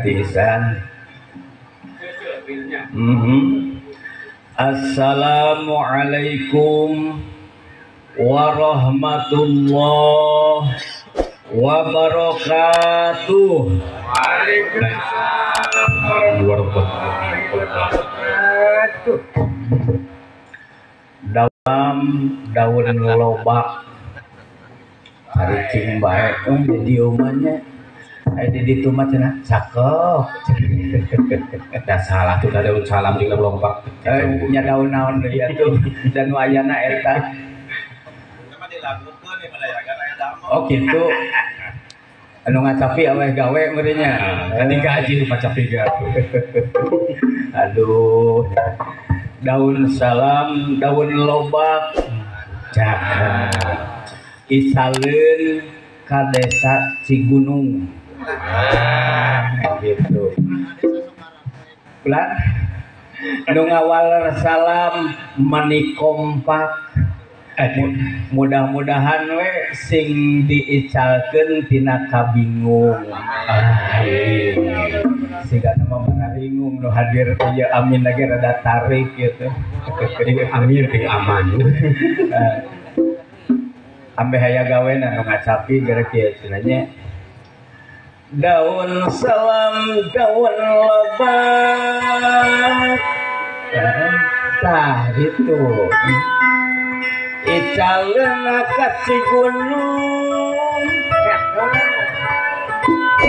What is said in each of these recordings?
Katiisan. Assalamualaikum warahmatullahi wabarakatuh. Waalaikumsalam warahmatullahi wabarakatuh. Daun lobak haricing bae di dieu mah nya. Aya di ditu mah cenah cakep. Da salah tuh daun salam jeung lompak. Nya daun naon deui atuh dan nu ayana eta. Oh gitu. Anu ngacapi aweh gawe meureunnya. Tadi gaji nu ngacapi ge atuh. Aduh. Daun salam, daun lobak. Cakep. Isaleun ka desa Cigunung. Ah, gitu. Pelan. Nu ngawaler salam mani kompak. Mudah-mudahan we sing diicalkeun tina kabingung. Amin. Siga nama manaringung nu hadir teh ya amin lagi rada tarik gitu. Amin teh aman. Ambe haya gawena nu ngacapi gara kieu cenah nya. Daun salam daun lobak. Tah itu. Icaleuna ka Cigunung.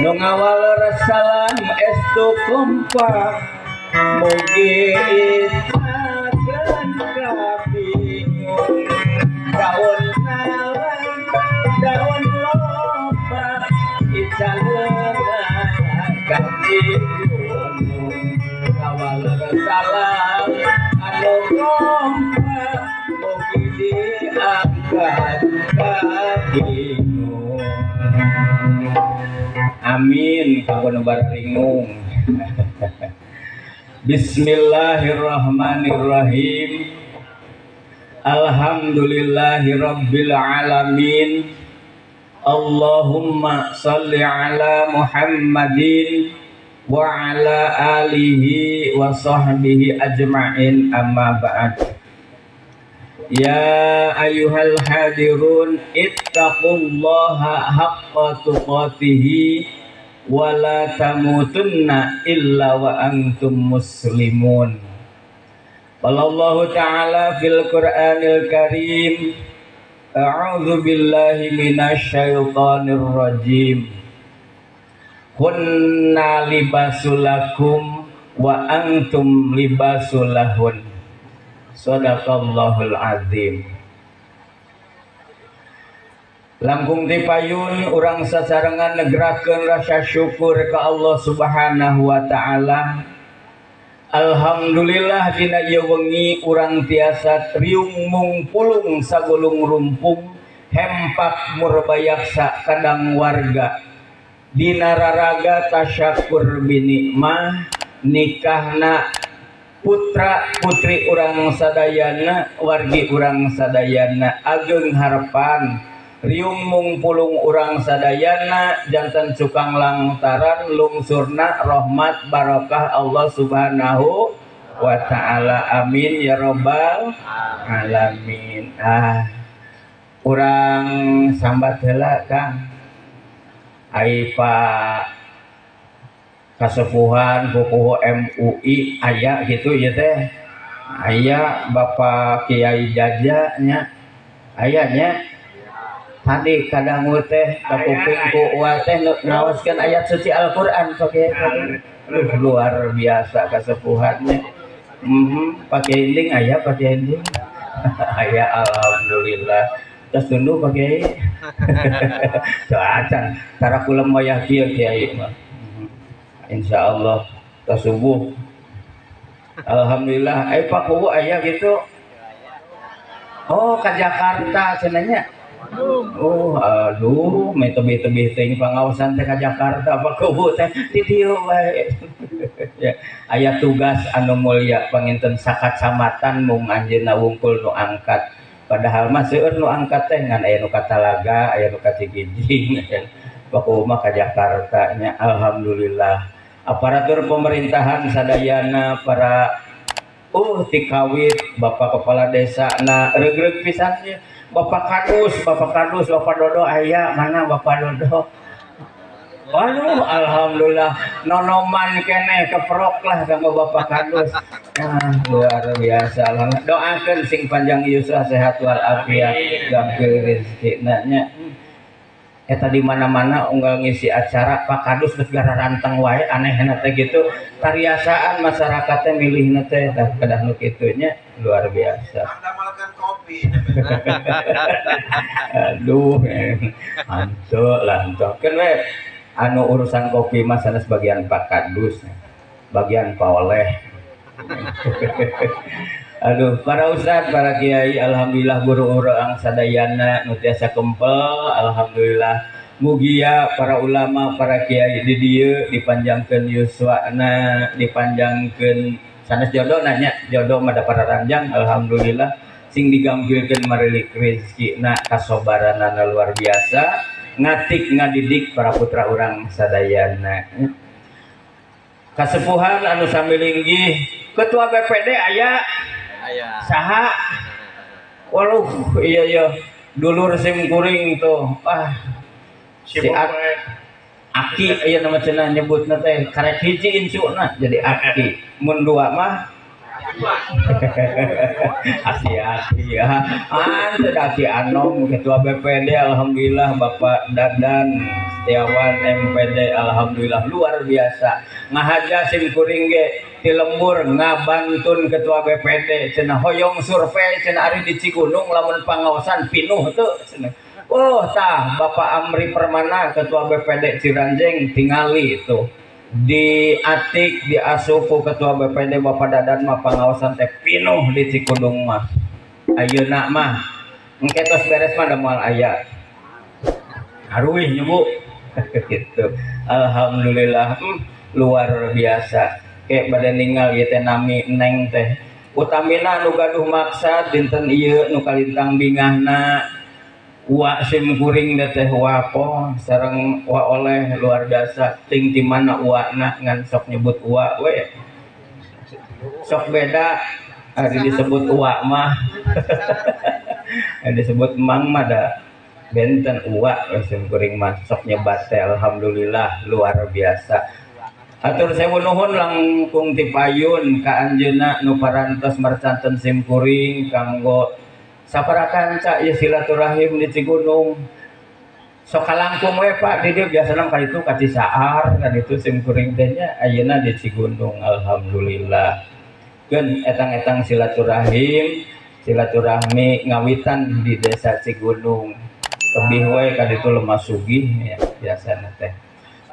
Nu ngawaler salam estu kompak. Mugi icalkeun kabingung. Daun salam daun lobak. Icaleuna ka Cigunung. Ngawaler salam anu kompak. Mugi diangkat kabingung. Amin kanggo nu bararingung. Bismillahirrahmanirrahim. Alhamdulillahirabbil alamin. Allahumma salli ala Muhammadin wa ala alihi wa sahbihi ajma'in, amma ba'd. Ya ayyuhal hadirun ittaqullaha haqqa tuqatihi wa la tamutunna illa wa antum muslimun. Qala Allahu ta'ala fil Qur'anil Karim, a'udzu billahi minasyaitonir rajim. Hunna libasul lakum wa antum libasul lahun. Sadaqallahul azim. Langkung tipayun urang sasarengan negerakeun rasa syukur ka Allah Subhanahu wa taala. Alhamdulillah dina ieu wengi urang tiasa riung mungpulung sagulung rumpung hempak murbayaksa kadang warga. Dina raraga tasyakur binikmah nikahna putra putri urang sadayana wargi urang sadayana ageng harapan riung mungpulung urang sadayana jantan cukang langtaran lungsurna rahmat barokah Allah Subhanahu wa ta'ala. Amin ya robbal alamin. Ah, urang sambat heula Kang ai Pak kasepuhan pupuhu MUI aya gitu ya teh, aya Bapak Kiai Jaja nya, aya nya tadi kadangu teh kapuping ku uwa teh ngaoskeun ayat suci Al-Qur'an pakai luar biasa kasepuhannya. Pakai ending aya, pakai ending aya, alhamdulillah. Terus tunduh pakai acan tara kulem wayah kieu kiai mah. Insya Allah subuh. Alhamdulillah. Pak Kuwu aya gitu. Oh, ke Jakarta cenanya. Oh, aduh, me tebih-tebih teuing pangaosan teh ka Jakarta Pak Kuwu teh di dieu wae. Ya, aya tugas anu mulia panginten sakacamatan mung anjeunna wungkul nu angkat. Padahal mah seueur nu angkat teh ngan aya nu ka Talaga, aya nu ka Cigijing. Pak Kuwu mah ka Jakarta nya. Alhamdulillah. Aparatur pemerintahan sadayana para tikawit Bapak Kepala Desa na regreg pisannya Bapak Kadus, Bapak Kadus, Bapak Dodo aya mana Bapak Dodo. Waduh, alhamdulillah nonoman keneh keprok lah kanggo Bapak Kadus. Nah, luar biasa. Alhamdulillah. Doakeun sing panjang yuswa sehat wal afiat, gampil rezekina nya. Eta di mana-mana unggal ngisi acara Pak Kadus geus gararanteng wae anehna teh gitu. Kariasaan masyarakatnya milihna teh tah kedah nu kitu nya luar biasa. Andamalkan kopi. Aduh, antuk lah antuk. Keun we anu urusan kopi mah sanes bagian Pak Kadus, bagian Pak Oleh. Aduh, para ustad, para kiai, alhamdulillah guru urang sadayana nu tiasa kempel, alhamdulillah. Mugia para ulama, para kiai di dieu dipanjangkeun yuswana, dipanjangkeun sanes jodoh nanya, jodoh mah da pararanjang, alhamdulillah sing digampilkeun marilik rezekina, kasobaranana luar biasa, ngatik ngadidik para putra urang sadayana. Kasepuhan anu sami linggih, ketua BPD aya. Saha? Waduh, iya iya, dulur sim kuring tuh. Ah, si Aki iya nama cenah nyebutna teh karek hiji incuna jadi Aki. Mun dua mah Aki-aki ya. Teu Aki Anom ketua BPD alhamdulillah Bapak Dadan Setiawan MPD alhamdulillah luar biasa. Ngahaja sim kuring ge ti lembur ngabantun ketua BPD cenah hoyong survei cenah ari di Cigunung lamun pangaosan pinuh teu cenah. Oh tah Bapak Amri Permana ketua BPD Ciranjeng tingali itu. Di atik diasup ku ketua BPD Bapak Dadan mah pangaosan teh pinuh di Cikundung mah. Ayeuna mah engke tos beres mah da moal aya. Haruih nyebu gitu. Alhamdulillah luar biasa. Kayak bade ninggal ieu teh nami neng teh. Utamina nu gaduh maksad dinten ieu nu kalintang bingahna wa sim kuring teh wapo sareng wa oleh luar biasa ting di mana uana ngan sok nyebut wa we sok beda ari disebut uwa mah ari disebut mang mah da benten uwa we sim kuring mah sok nyebat teh alhamdulillah luar biasa. Atur sewu nuhun langkung ti payun ka anjeunna nu parantos marcanten sim kuring kanggo sapara kanca ieu silaturahim di Cigunung. Sok kalangkung we Pak di dieu biasana ka ditu ka Cisaar ka ditu sim kuring teh nya ayeuna di Cigunung alhamdulillah. Keun etang-etang silaturahim, silaturahmi ngawitan di desa Cigunung. Tebih we ka ditu lemah sugih ya biasana teh.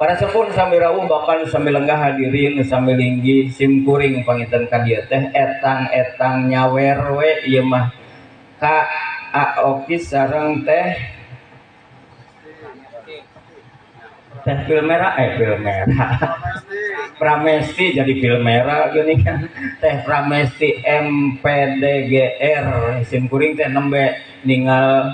Para sepuh sami rawuh bapan sami lenggah hadirin sami linggih sim kuring panginten ka dieu teh etang-etang nyawer we ieu mah ka Aoki sareng teh teh pil merah pil merah Pramesti jadi pil merah gini kan teh Pramesti MPDGR sim kuring teh nembe ninggal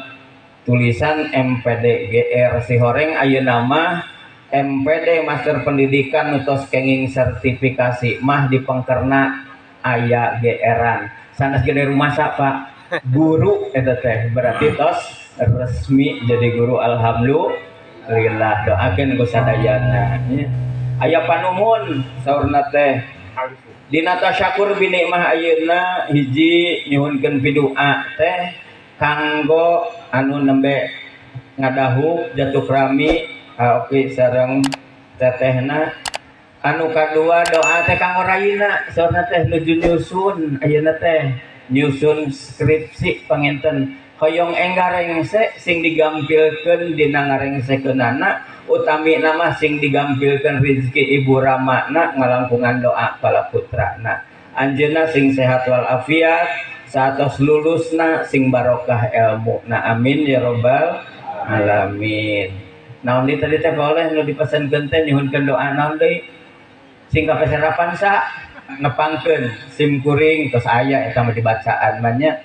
tulisan MPDGR si horeng ayeuna mah MPD Master Pendidikan nutos kenging sertifikasi mah di pengkerna aya GR-an sanes gede rumasa Pak guru eta teh berarti tos resmi jadi guru alhamdulillah doakeun ku sadayana aya panuhun saurna teh dina tasyakur binikmah ayeuna hiji nyuhunkeun pidua teh kanggo anu nembe ngadahuk jatuh rami Aoki sareng tetehna anu kadua doa teh kanggo rayina saurna teh nuju nyusun ayeuna teh nyusun skripsi panginten hoyong enggarengse sing digampilkeun dina ngarengsekeunana utami nama sing digampilkeun rezeki ibu ramana ngalangkungan doa para putrana anjeunna sing sehat wal afiat saatos lulusna sing barokah elmuna amin ya robbal alamin. Naon di tadi teh boleh nu dipesenkeun teh nyuhunkeun doa naon deui sing kapeserapan sa nepangkeun sim kuring tos aya eta mah dibacaan mah nya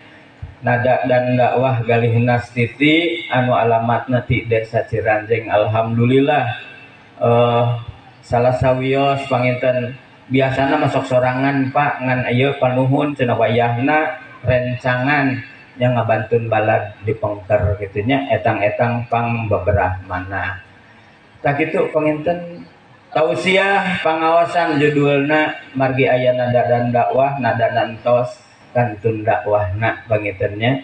nada dan dakwah Galih Nastiti anu alamatna ti Desa Ciranjeng alhamdulillah. Salah sawios panginten biasana masuk sorangan Pak ngan ieu panuhun cenah wayahna rencangan yang ngabantun balad di pengker kitu nya etang-etang pang beberah mana. Tah kitu panginten tausiah pangaosan judulna margi aya nada dan dakwah nada nantos kantun dakwahna panginten nya.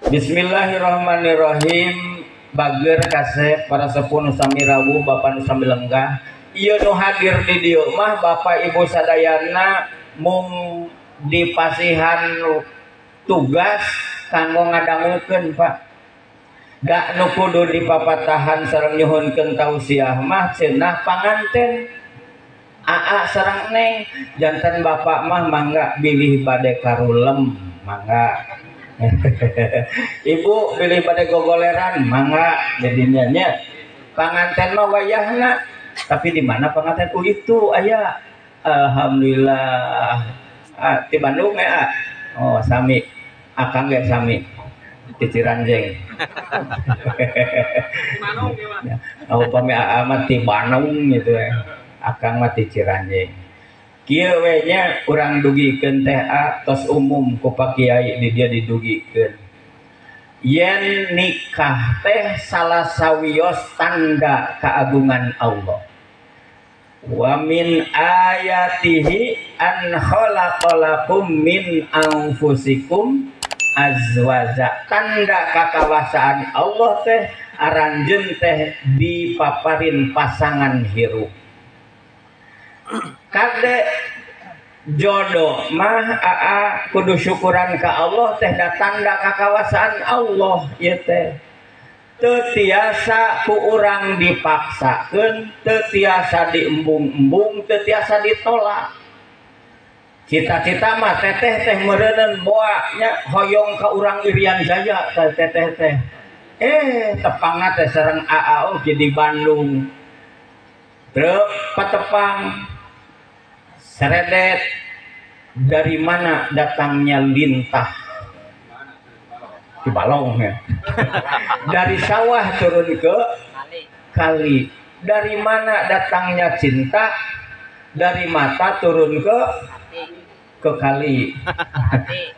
Bismillahirrahmanirrahim. Bager kasep para sepuh nu sami rawuh bapa nu sami lenggah. Ieu nu hadir di dieu mah bapak ibu sadayana mung dipasihan tugas kanggo ngadangukeun Pak. Da nu kudu dipapatahan sareng nyuhunkeun tausiah mah cenah panganten aa sareng neng janten bapak mah mangga bilih bade karulem mangga. Ibu pilih pada gogoleran mangga jadinya nya panganten mah wayahna tapi di mana panganten itu aya alhamdulillah di Bandung ya oh sami akang ge sami di Ciranjeng oh pami aa mah ti Bandung gitu ya akang mah ti Ciranjeng. Kieu we nya urang dugikeun teh a tos umum ku Pak Kiai di dia didugikeun. Yen nikah teh salah sawios tanda keagungan Allah. Wa min ayatihi an khalaqalakum min anfusikum azwaja. Tanda kakawasaan Allah teh aranjeun teh dipaparin pasangan hirup. Kade jodoh mah aa kudu syukuran ka Allah teh da tanda kakawasaan Allah ieu teh. Teu tiasa ku urang dipaksakeun, teu tiasa diembung-embung, teu tiasa ditolak. Cita-cita mah teteh teh meureuneun boa nya hoyong ka urang Irian Jaya teh teteh teh. Tepangna teh sareng aa oge di Bandung. Truk patepang seredet dari mana datangnya lintah di balong ya. Dari sawah turun ke kali. Dari mana datangnya cinta? Dari mata turun ke kali,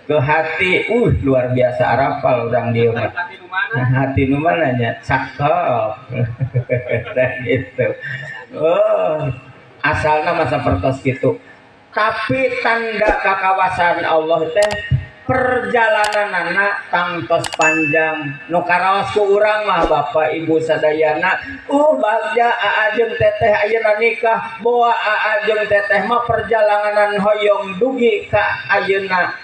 ke hati. Luar biasa arapal orang dia mah. Hati nu mana nya? Cakep. Gitu. Oh, asalna masa pertos gitu. Tapi tanda kakawasan Allah teh perjalanan anak tangtos panjang. Nu karaos ku urang mah bapak ibu sadayana, bagja aa jeung teteh ayeuna nikah, boa aa jeung teteh mah perjalanan hoyong dugi ka ayeuna.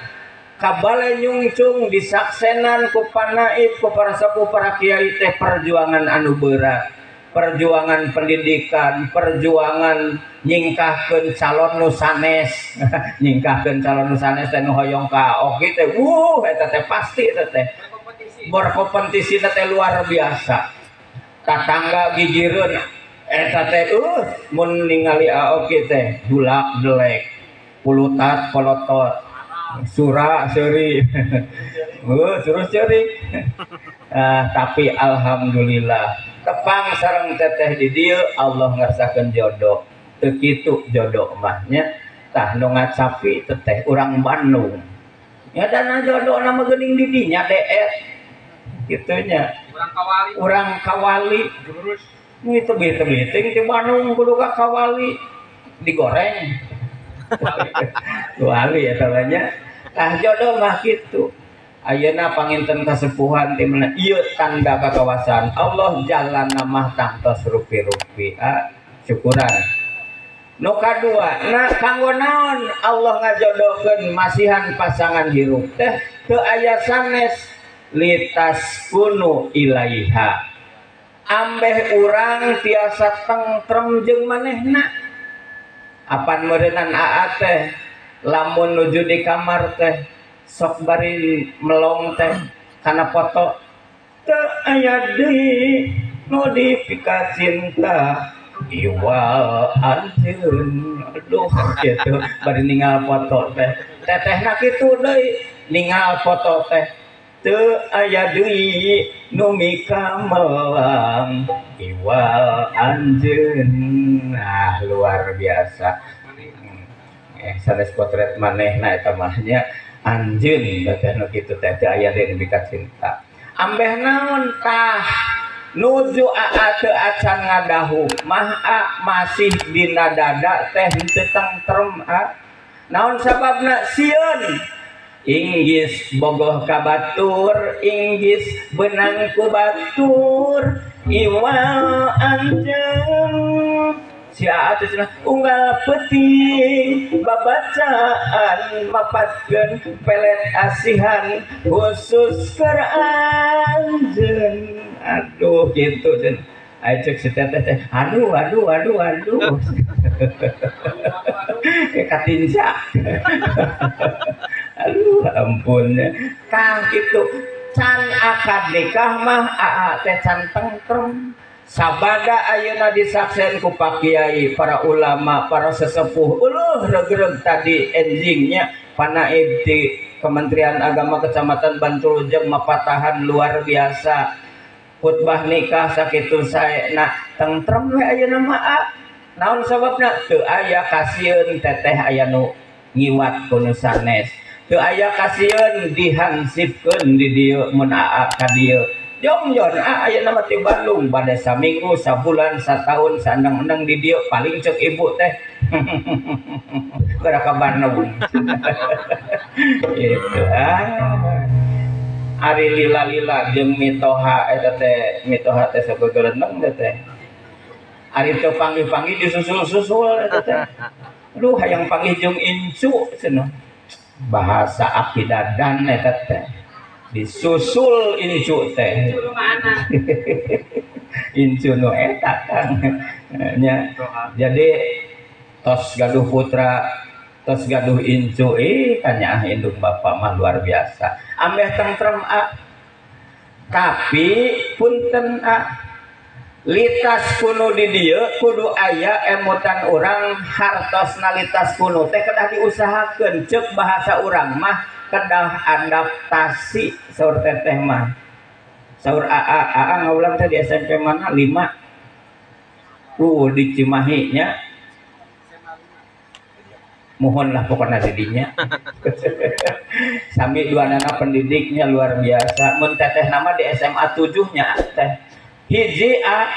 Ka bale nyungcung disaksenan ku panaib ku para sepuh para kiai teh perjuangan anu berat. Perjuangan pendidikan, perjuangan nyingkahkeun calon nu sanes, nyingkahkeun calon nu sanes teh nu hoyong ka oge teh, eta teh pasti eta teh. Berkompetisi teh luar biasa. Tatangga gigireun eta teh mun ningali aoge teh dulak delek, pulutat polotot, sura seuri. Terus seuri. Tapi alhamdulillah tepang sareng teteh di dieu Allah ngersakeun jodoh. Teu kitu jodoh mah nya. Tah nu ngacapi teteh urang Bandung. Ya dana jodoh na mah geuning di dinya deet. Kitu nya. Urang Kawali. Nu itu tebih-tebih di Bandung kudu ka Kawali digoreng. Wali eta mah nya. Tah jodoh mah kitu. Ayeuna panginten kasepuhan di mana ieu tanda kakawasan Allah jalan mah tangtos rupi-rupi syukuran. Nu kadua na kanggo naon Allah ngajodohkeun masihan pasangan hirup teh teu aya sanes litaskunu ilaiha. Ambeh urang tiasa tentrem jeung manehna. Apan meureunnan aa teh lamun nuju di kamar teh sok bari melong teh kana foto teu aya deui nu dipika cinta iwal anjeun. Aduh kitu bari ningal foto teh tetehna kitu deui ningal foto teh Teu aya deui nu mikamelang iwal anjeun. Nah, luar biasa. Sanes potret manehna eta mah nya anjeun teh nu kitu teh teu aya deui nu mikacinta. Ambeh naon tah nuju aa teu acan ngadahu mah a masih dina dada teh henteu tentrem a. Naon sababna sieun inggis bogoh ka batur inggis beunang ku batur iwal anjeun. Si aa teh cenah unggal peuting babacaan mapatkeun pelet asihan khusus keur anjeun. Aduh kitu cenah. Aya ceuk si teteh teh aduh aduh aduh aduh. Katinja. Aduh ampun. Tah kitu can akad nikah mah aa teh can tentrem. Sabada ayeuna disaksen ku Pak Kiai, para ulama, para sesepuh. Uluh regreg tadi enjingnya panaib di Kementerian Agama Kecamatan Bantul jeung mapatahan luar biasa. Khutbah nikah sakitu saena tentrem we ayeuna mah a. Naon sababna? Teu aya kasieun teteh aya nu ngiwat ku nu sanes. Teu aya kasieun dihansipkeun di dieu mun aa ka dieu. Jongjon a ayeuna mah ti Bandung bade saminggu, sabulan, sataun, saendeng-endeng di dieu paling ceuk ibu teh. Geura ka Bandung. Gitu ah. Ari lila-lila jeung mitoha eta teh, mitoha teh sok gegelendeng teh. Ari teu panggih-panggih disusul-susul eta teh. Aduh hayang panggih jeung incu cenah. Bahasa akidadan eta teh. Disusul incu teh. Incu nu eta kan. Nya. Jadi tos gaduh putra, tos gaduh incu, kanyaah indung bapak mah luar biasa. Ambeh tentrem a. Tapi punten a. Litas kuno di dieu kudu aya emutan urang hartosna litas kuno teh kedah diusahakeun ceuk bahasa urang mah kedah adaptasi saur teteh mah. Saur aa aa ngaulang teh di SMP mana 5. Di Cimahi nya. Mohonlah pokoknya didinya. Sami dua nana pendidiknya luar biasa. Mun teteh nama di SMA 7 nya teh. Hiji a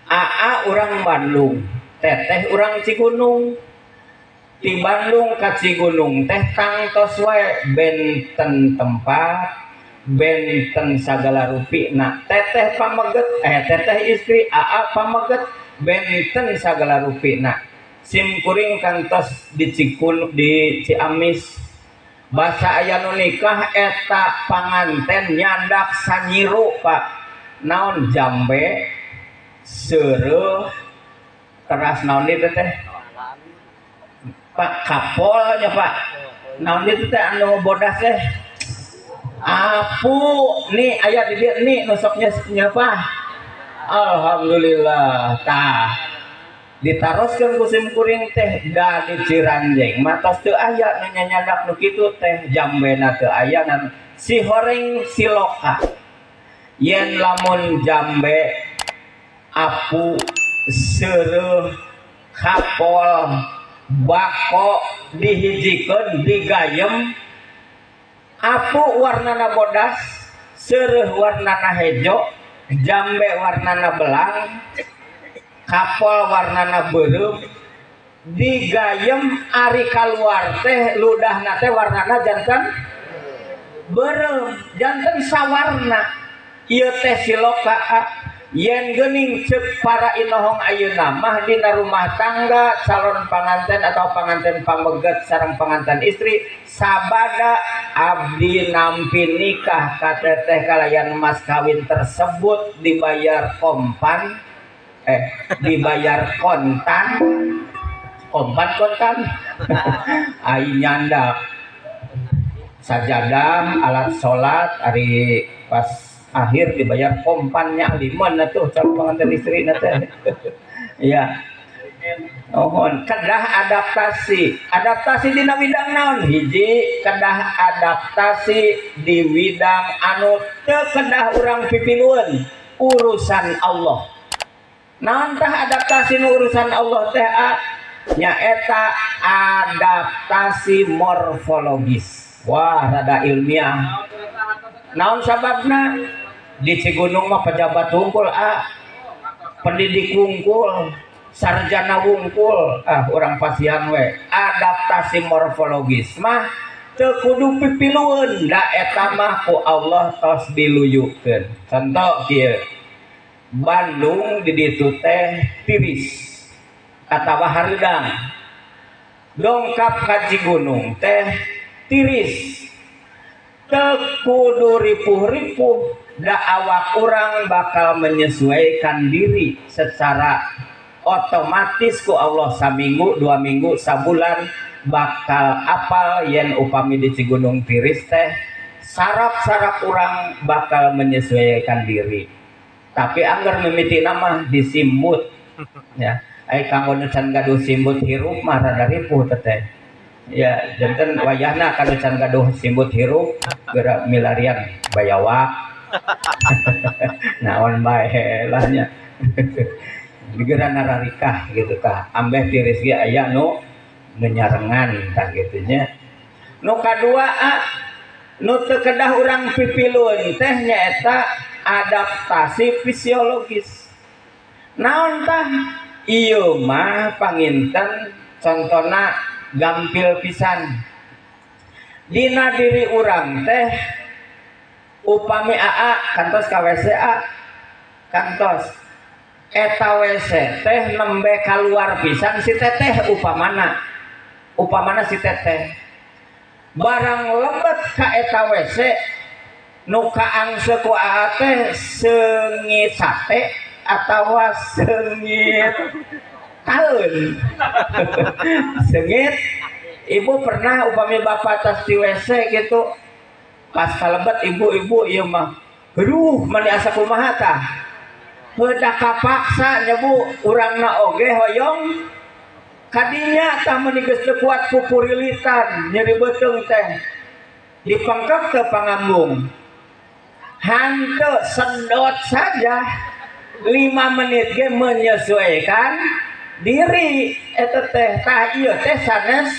aa urang Bandung, teteh urang Cigunung. Di Bandung ka Cigunung teh tangtos wae benten tempat, benten sagala rupina. Teteh pameget, teteh istri aa pameget benten sagala rupina. Sim kuring kantos di Cikun di Ciamis. Basa aya nu nikah eta panganten nyandak sanyiru Pak. Naon jambe seureuh teras naon ieu teh Pak kapolnya Pak naon ieu teh anu bodas teh apu nih aya di dieu nih nu sok nyepah. Alhamdulillah tah ditaroskeun ku sim kuring teh da di Ciranjeng mah tos teu aya nu nyanyadak nu kitu teh jambena teu aya ngan si horeng siloka. Yen lamun jambe apu seureuh kapol bako dihijikeun digayem apu warnana bodas seureuh warnana hejo jambe warnana belang kapol warnana beureum digayem ari kaluar teh ludahna teh warnana janten beureum janten sawarna. Ieu teh siloka yen geuning ceuk para inohong ayeuna mah dina rumah tangga calon panganten atau panganten pameget sareng panganten istri sabada abdi nampi nikah ka teteh kalayan mas kawin tersebut dibayar kompan dibayar kontan kompan kontan ai nyandak sajadah alat salat ari pas akhir dibayar kompannya aliman tuh calon pengantin istri teh. Iya. Mohon kedah adaptasi. Adaptasi dina widang naon? Hiji kedah adaptasi di widang anu teu kedah urang pipilueun, urusan Allah. Naon tah adaptasi nu urusan Allah teh a? Nyaeta adaptasi morfologis. Wah, rada ilmiah. Naon sababna? Di Cigunung mah pejabat wungkul a, pendidik wungkul, sarjana wungkul, ah urang pasihan we. Adaptasi morfologis mah teu kudu pipilueun, da eta mah ku Allah tos diluyukeun. Contoh kieu, Bandung di ditu teh tiris atawa hareudang, dongkap ka Cigunung teh tiris, teu kudu ripuh-ripuh, da awak urang bakal menyesuaikan diri secara otomatis ku Allah. Saminggu, 2 minggu, sabulan bakal apal yen upami di Cigunung tiris teh saraf-saraf urang bakal menyesuaikan diri. Tapi anggar mimiti nama disimbut ya, ai kanggo nu can gaduh simbut hirup mah rada ripuh teteh ya. Janten wayahna kanu can gaduh simbut hirup geura milarian bayawak naon bae lah nya, geura nararikah gitu tah, ambeh tiris ge aya nu nyarengan tah kitu nya. Nu kadua nu teu kedah urang pipilueun teh nyaeta adaptasi fisiologis. Naon tah? Ieu mah panginten contona gampil pisan. Dina diri urang teh upami aa kantos ka WC a, kantos eta WC teh nembe kaluar pisan si teteh, upamana upamana si teteh barang lebet ka eta WC nu kaangse ku aa teh seungit sate atawa seungit taeun. Seungit ibu pernah upami bapak tas di WC gitu pas kalebet ibu-ibu ieu mah aduh mani asa kumaha tah, heuda kapaksa nya bu, urangna oge hoyong kadinya tah meuni geus teu kuat pupurilitan nyeri beuteung teh dipengkep ke pangambung hanteu sedot saja 5 menit ge menyesuaikan diri eta teh. Tah ieu teh sanes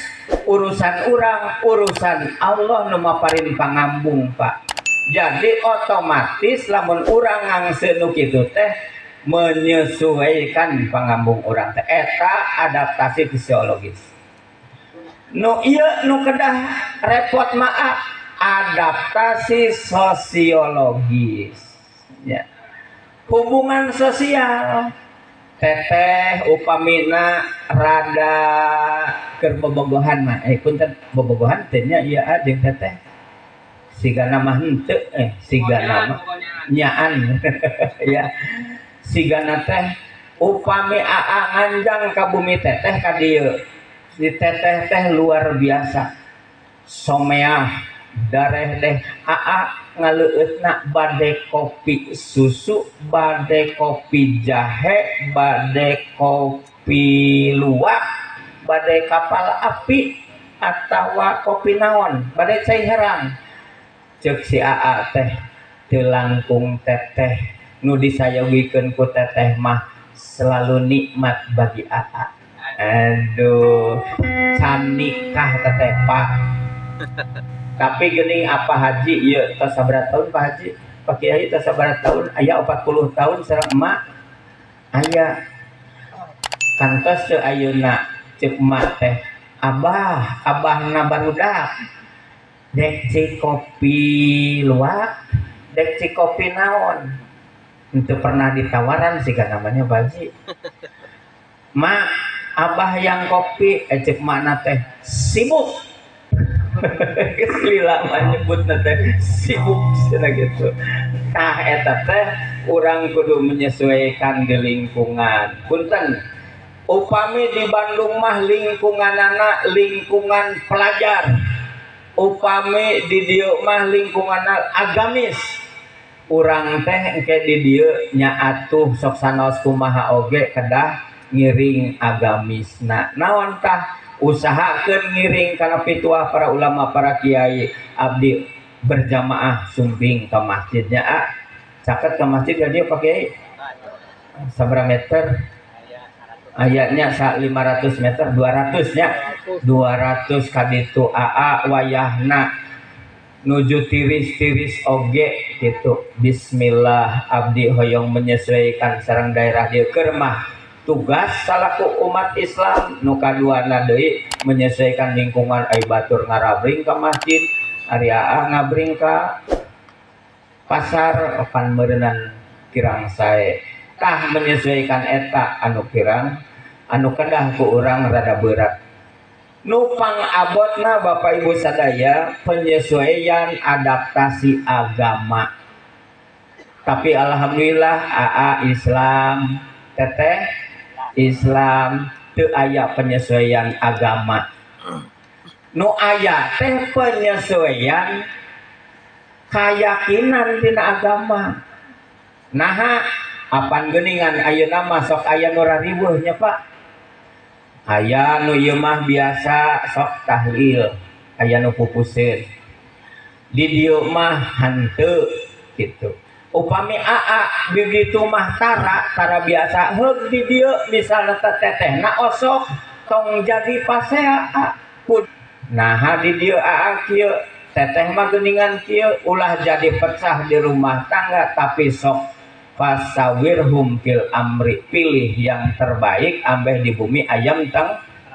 urusan urang, urusan Allah nu maparin pangambung Pak. Jadi otomatis lamun urang ngangse nu kitu teh menyesuaikan pangambung urang teh, eta adaptasi fisiologis. Nu ieu nu kedah repot maaf, adaptasi sosiologis ya. Hubungan sosial teteh upamina rada keur bobogohan mah punten bobogohan teh nya ieu jeung teteh sigana mah henteu sigana mah nyaan ya sigana teh upami aa nganjang ka bumi teteh ka dieu si teteh teh luar biasa someah dareh deh aa ngaleueutna bade kopi susu, bade kopi jahe, bade kopi luwak, bade kapal api atawa kopi naon, bade cai herang. Ceuk si aa teh teu langkung teteh nu disayogikeun ku teteh mah selalu nikmat bagi aa. Aduh, can nikah teteh Pak. Tapi geuning apa haji ieu tos sabaraha tahun Pak Haji? Pak Kiai tos sabaraha tahun? Aya 40 tahun sareng emak. Aya kantos teu ayeuna ceuk emak teh, abah, abahna barudak. Dek ci kopi luwak, dek ci kopi naon. Henteu pernah ditawaran siga namanya Pak Haji. Mak, abah yang kopi, ceuk makna teh sibuk. Geus lila mah nyebutna teh sibuk cenah gitu. Tah eta teh urang kudu menyesuaikan di lingkungan. Punten, upami di Bandung mah lingkunganana lingkungan pelajar. Upami di dieu mah lingkunganna agamis. Urang teh engke di dieu nya atuh sok sanaos kumaha oge kedah ngiring agamisna. Naon tah usahakeun ngiring kana pituah para ulama para kiai abdi berjamaah sumping ke masjidnya. Ah, caket ke masjid ya dia pakai sabaraha meter? Ayatnya 500 meter, 200 nya, 200 kaditu aa wayahna nuju tiris-tiris oge gitu. Bismillah abdi hoyong menyesuaikan sareng daerah dieu keur mah tugas salaku umat Islam nu kaduana deui menyesuaikan lingkungan ai batur ngarabring ka masjid ari aa ngabring ka pasar opan meureunnan kirang sae. Tah menyesuaikan eta anu kirang anu kedah ku urang rada berat. Nu pangabotna Bapak Ibu sadaya penyesuaian adaptasi agama. Tapi alhamdulillah aa Islam teteh Islam teu aya penyesuaian agama. Nu aya teh penyesuaian kayakinan tina agama. Naha apan geuningan ayeuna mah sok aya nu rariweuh nya Pak. Aya nu ieu mah biasa sok tahlil, aya nu pupuseun. Di dieu mah henteu kitu. Upami aa begitu mah tara biasa heug di dieu misalna tetehna osok tong jadi pasea. Naha di dieu aa kieu teteh mah geuningan kieu ulah jadi pecah di rumah tangga tapi sok fasawirhum fil amri, pilih yang terbaik ambeh di bumi ayam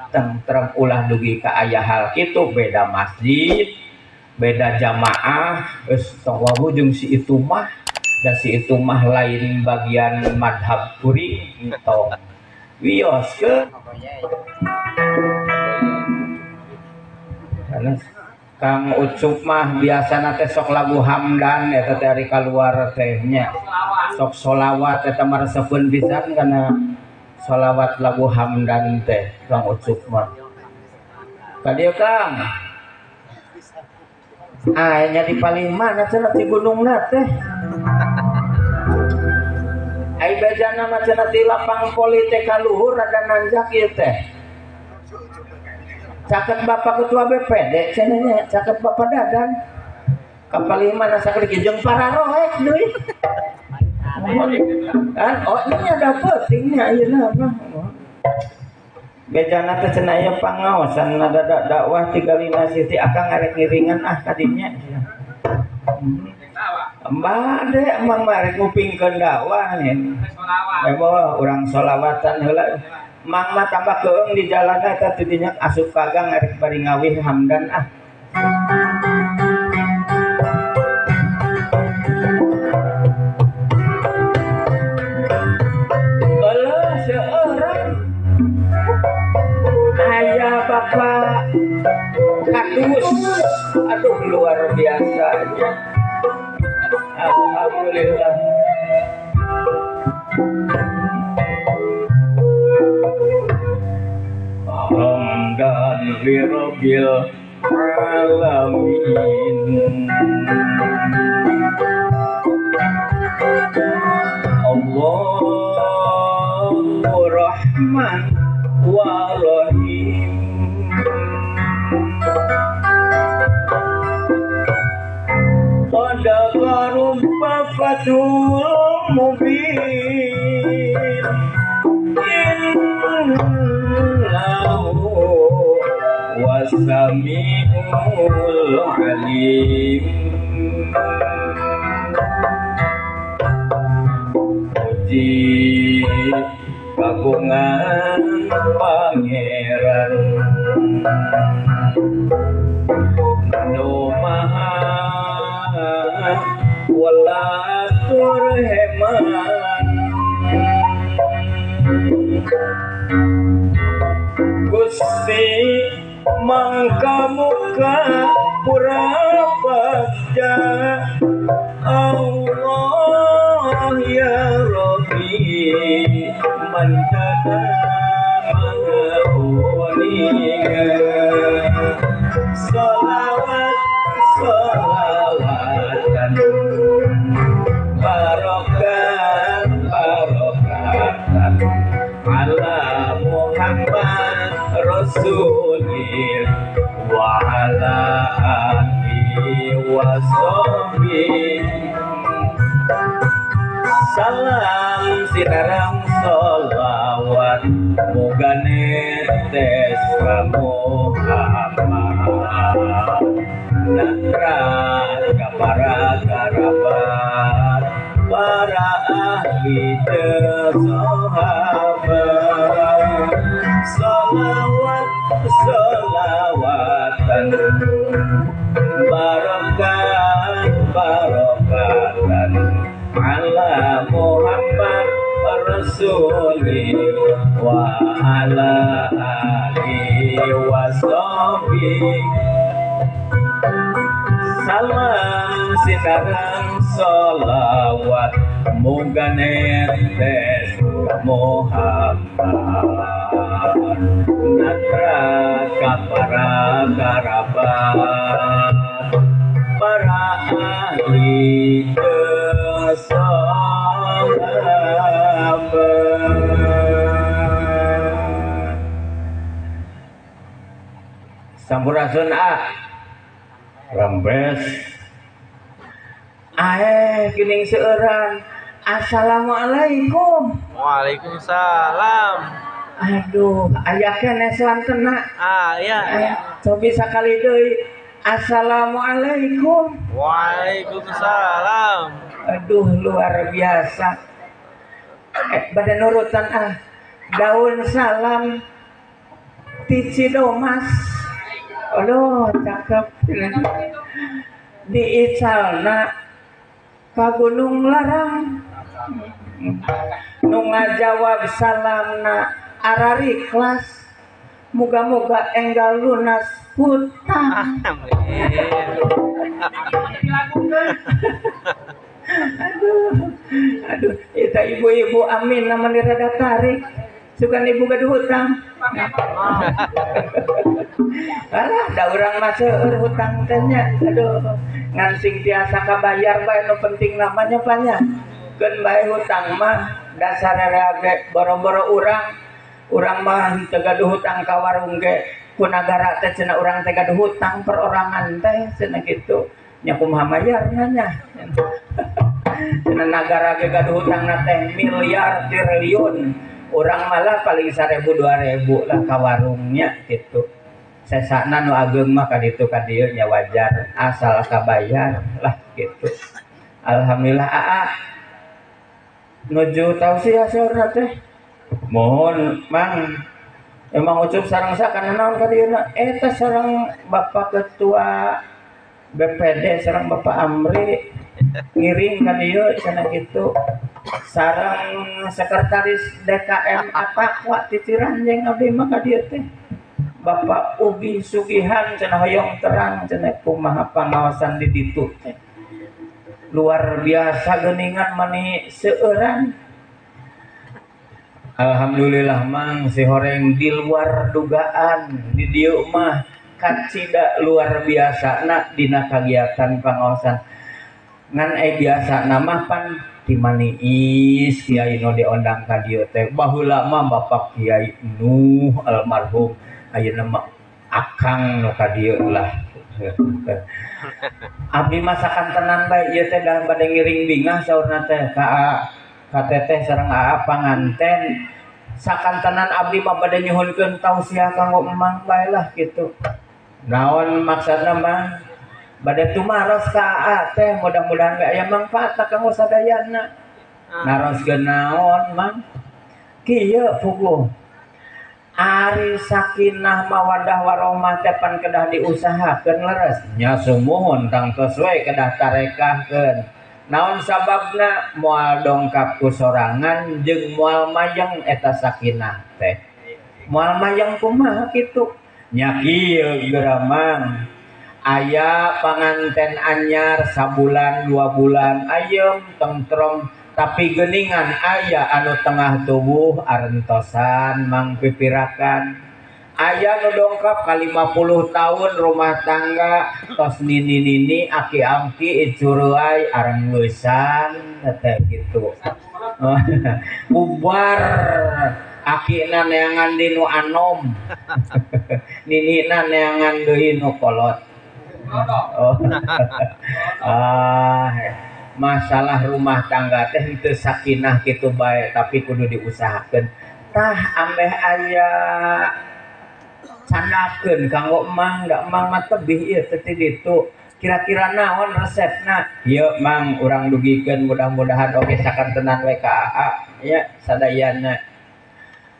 tentrem ulah dugi ka aya hal kitu beda masjid beda jamaah geus tong wawuh jeung si itu mah da si itu mah lain bagian madhab kuring tong wioskeun. Kang Ucup mah biasana teh sok lagu Hamdan eta teh ari kaluar teh nya. Sok solawat eta mah resepeun pisan kana solawat lagu Hamdan teh Kang Ucup mah. Ka dieu Kang. Ah nya di paling mana cenah ti gunungna teh. Ai bejana mah cenah ti lapang poli teh ka luhur rada nanjak ieu teh. Caket Bapak Ketua BPD cenah caket Bapak Dadan. Kapal mana sakit jeung pararoek deui. Kan oh ini ada pentingnya ayeuna mah. Bejana teh cenah aya pangaosan ada dakwah tigalina siti akang ngarek ngiringan ah kadinya. Mbak de emang marek ngupingkeun dakwah nih. Bawa urang solawatan heula. Mang mah tambah keung di jalan eta teh dinya asup ka gang arek bari ngawih Hamdan ah. Eueuh seurang aya Bapak Kadus. Aduh luar biasanya. Alhamdulillah. Hamdan lirabbil alamin. Allahu Rahman wa Rahim. Qad qarubba fathul mubin. Innahu wasami'ul alim. Puji kagungan pangeran nu maha welas tur heman. Gusti mangka muka pura bagja Allah ya Rabbi mantana maha uninga. Salawat salawatan barokat barokatan ala ala alihi wasahbihi. Salam sinarang sholawat muga netes ka Muhammad natra ka para kerabat para ahli sahabat. Sholawat sholawatan barokat barokatan ala Muhammad Rasulih wa ala alihi wasahbihi. Salam sinarang sholawat muga netes ka Muhammad natra ka para kerabat para ahli sahabat. Sampurasun a rembes ae kining seueuran. Assalamualaikum. Waalaikumsalam. Aduh, aya keneh santena. Ah, iya. Cobi sakali deui. Assalamualaikum. Waalaikumsalam. Aduh, luar biasa. Bade nurutan ah. Daun salam ti Cidomas. Aduh, cakep. Diicalna ka Gunung Larang. Nu ngajawab salamna arari kelas. Muga-muga enggal lunas hutang. Amin. Aduh, aduh, eta ibu-ibu amin namanya rada tarik. Sugan ibu gaduh hutang. Alah, da urang mah seueur hutang teh nya. Aduh, ngan sing tiasa kabayar bae nu penting namanya panya. Keun bae hutang mah dasar ge boro-boro urang. Urang mah teu gaduh hutang ka warung ge ku nagara teh cenah urang teh gaduh hutang perorangan teh cenah kitu. Nya kumaha mayarna nya. Cenah nagara ge gaduh hutangna teh miliar triliun. Urang malah paling 1000 2000 lah ka warungnya kitu. Sesana nu ageung mah ka ditu ka dieu nya wajar asal kabayar lah kitu. Alhamdulillah aa nuju tausiah saurna teh. Mohon mang emang ucup sareng sakana naon ka dieu eta sareng Bapak Ketua BPD sareng Bapak Amri ngiring ka dieu cenah kitu. Sareng sekretaris DKM Atakwa ti Ciranjeng abdi mah ka dieu teh. Bapak Ugi Sugihan cenah hoyong terang cenah kumaha pangaosan di ditu teh. Luar biasa geuningan mani seueuran. Alhamdulillah mang si horeng di luar dugaan di dieu mah kacida luar biasa na dina kagiatan pangaosan. Ngan biasa nama pan timaniis kiai nu diondang ka dieu teh. Baheula mah Bapak Kiai Nuh almarhum, ayeuna mah akang nu ka dieu lah. Abdi mah sakantenan bae ieu teh da bade ngiring bingah saurna teh ka ka teteh sareng aa panganten. Sakantenan abdi mah bade nyuhunkeun tausiah kanggo emang bae lah kitu. Naon maksudna mah? Bade tumaros ka aa teh mudah-mudahan we aya mangfaatna kanggo sadayana. Naroskeun naon mang? Kieu puguh. Ari sakinah mawadah warohmah teh pan kedah diusahakeun leres. Nya sumuhun tangtos we kedah tarekahkeun. Naon sababna moal dongkap ku sorangan jeung moal mayeng eta sakinah teh. Moal mayeng kumaha kitu? Nya kieu geura mang. Aya panganten anyar sabulan 2 bulan ayem tengtrem tapi geuningan aya anu tengah tubuh arentosan mang pipirakan. Aya nu dongkap ka 50 tahun rumah tangga tos nini-nini aki-aki icuruai arengeusan teh kitu. Bubar akina neangan di nu anom. Ninina neangan deui nu kolot. Oh. Ah, masalah rumah tangga teh henteu sakinah kitu bae tapi kudu diusahakeun. Tah ambeh aya candakeun kanggo emang da emang mah tebih ieu teh ti ditu. Kira-kira naon resepna? Ieu mang urang dugikeun mudah-mudahan oge sakantenan we ka AA nya sadayana.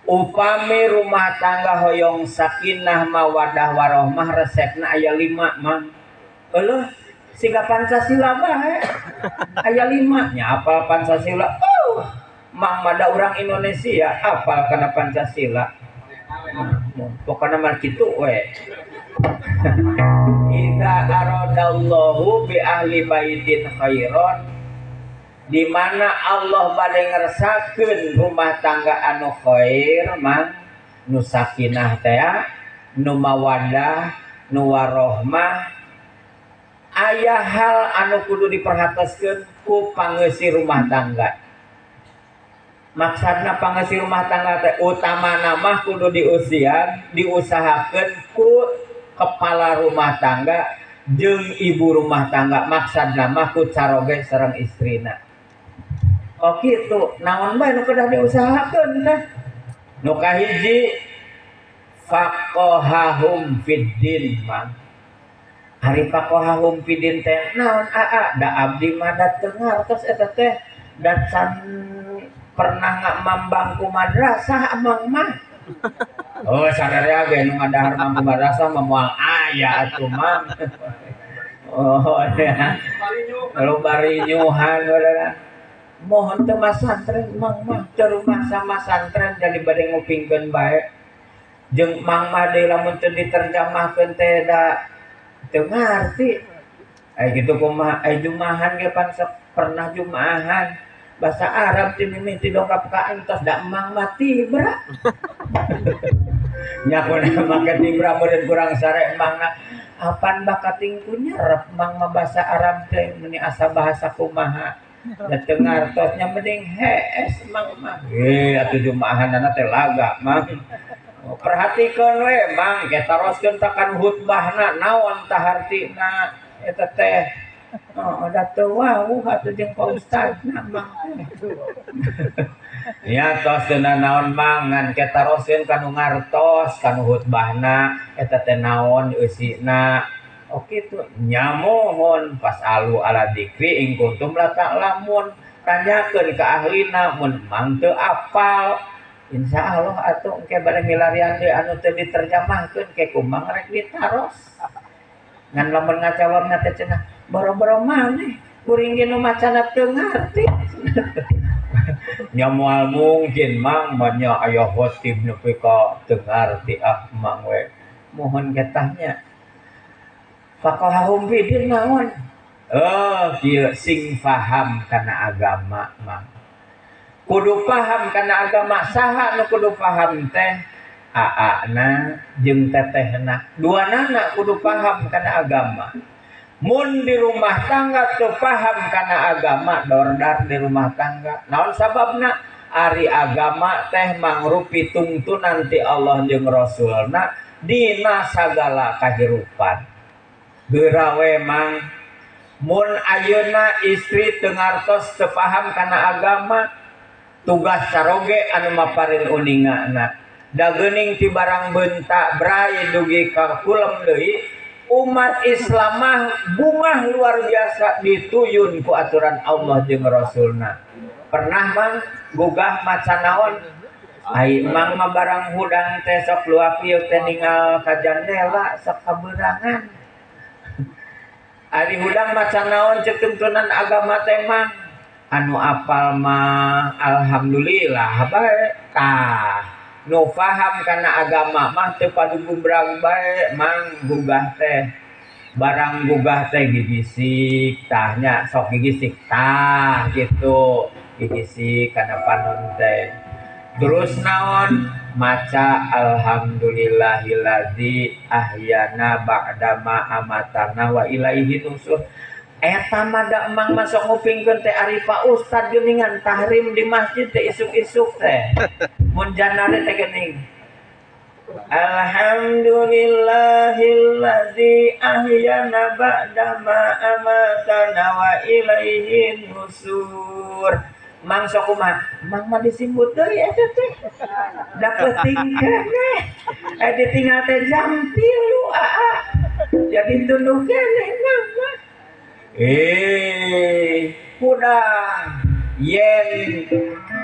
Upami rumah tangga hoyong sakinah mawadah warohmah resepna aya 5 mang. Euleuh siga Pancasila bae. Aya 5 nya apal Pancasila. Oh, mang mah da urang Indonesia apal kana Pancasila. Pokona mah kitu we. Idza aradallahu bi ahli baitin khairan, di mana Allah bade ngersakeun rumah tangga anu khair mang, nu sakinah teh, nu mawaddah, nu warohmah. Aya hal anu kudu diperhatoskeun ku pangeusi rumah tangga. Maksudna pangeusi rumah tangga teh utamana mah kudu diusian, diusahakeun ku kepala rumah tangga jeung ibu rumah tangga, maksudna mah ku caroge sareng istrina. Oh kitu, naon bae nu kedah diusahakeun teh? Nu kahiji faqahahum fiddin mang. Ari faqahahum fiddin teh naon aa? Da abdi mah da teu ngartos eta teh, da can pernah ngamambang ku madrasah amang mah. Oh sadaya ge nu ngadahar mampu madrasah mah moal aya atuh mang. Oh ya. Kalau bari nyuhan bae. Mohon teu masantren mang mah, teu rumah sama santren jadi bade ngupingkeun bae. Jeung mang mah deui lamun teu diterjemahkeun teh da teu ngarti. Ai kitu kumaha ai jumahan ge pan pernah jumahan bahasa Arab ti mimiti dongkap ka entos da emang mah tibra. Nya kuna make tibra meureun kurang sare emangna. Apan bakating ku nyerep mang mah bahasa Arab teh meuni asa bahasa kumaha. Da teu ngartos nya mending hees mang mah. Atuh jumahanana teh laga mang. Perhatikeun we mang, ge taroskeun ta kan khutbahna naon tah hartina eta teh. Oh, da teu wawuh atuh jeung Pak Ustadna mang. Ya tos teu naon mang ngan ke taroskeun ka nu ngartos ka nu khutbahna eta teh naon eusina. Oh kitu nya mohon fasalu ala dzikri in kuntum la ta'lamun, tanyakeun ka ahlina mun mang teu apal. Insyaallah atuh engke bade milarian deui anu teu diterjemahkeun ke kumang rek ditaros. Ngan lamun ngajawabna teh cenah boro-boro maneh kuring ge nu macana teu ngarti. Nya moal mungkin mang mah nya aya khotib nepi ka teu ngarti ah mang we. Mohon getahnya. Faqahum fidin naon? Oh, kieu sing faham kana agama mang. Kudu paham kana agama saha nu kudu paham teh? Aana jeung tetehna. Duanana kudu paham kana agama. Mun di rumah tangga teu paham kana agama, dordar di rumah tangga. Naon sababna? Ari agama teh mangrupi tungtunan ti Allah jeung Rasulna dina sagala kahirupan. Geura we mang, mun ayeuna istri teu ngartos teu paham kana agama, tugas caroge anu maparin uningana. Da geuning ti barang bentak brai dugi ka kulem deui, umat Islam mah bungah luar biasa dituyun ku aturan Allah jeung Rasulna. Pernah mang gugah maca naon? Ai mang mah barang hudang teh sok luak ieu teh ningal ka jandela sok kaberangan. Ari hudang maca naon ceuk tuntunan agama teh mang? Anu apal mah alhamdulillah bae. Tah nu faham kana agama mah teu padu gumbrag bae mang gugah teh. Barang gugah teh gigisik tah nya sok gigisik tah gitu. Gigisik kana panon teh. Terus naon? Maca alhamdulillahilladzi ahyana ba'da ma amatana wa ilaihi nusur. Eta mah da emang masuk ngupingkeun teh ari Pak Ustad geuningan tahrim di masjid teh isuk-isuk teh. Mun janare teh geuning. Alhamdulillahilladzi ahyana ba'da ma amatana wa ilaihin nusur. Mang sok kumaha? Mang mah disimbut deui eta teh. Da peuting keneh. Ditinggal teh jam 3 aa. Jadi tunduh keneh mang mah. Hudang yen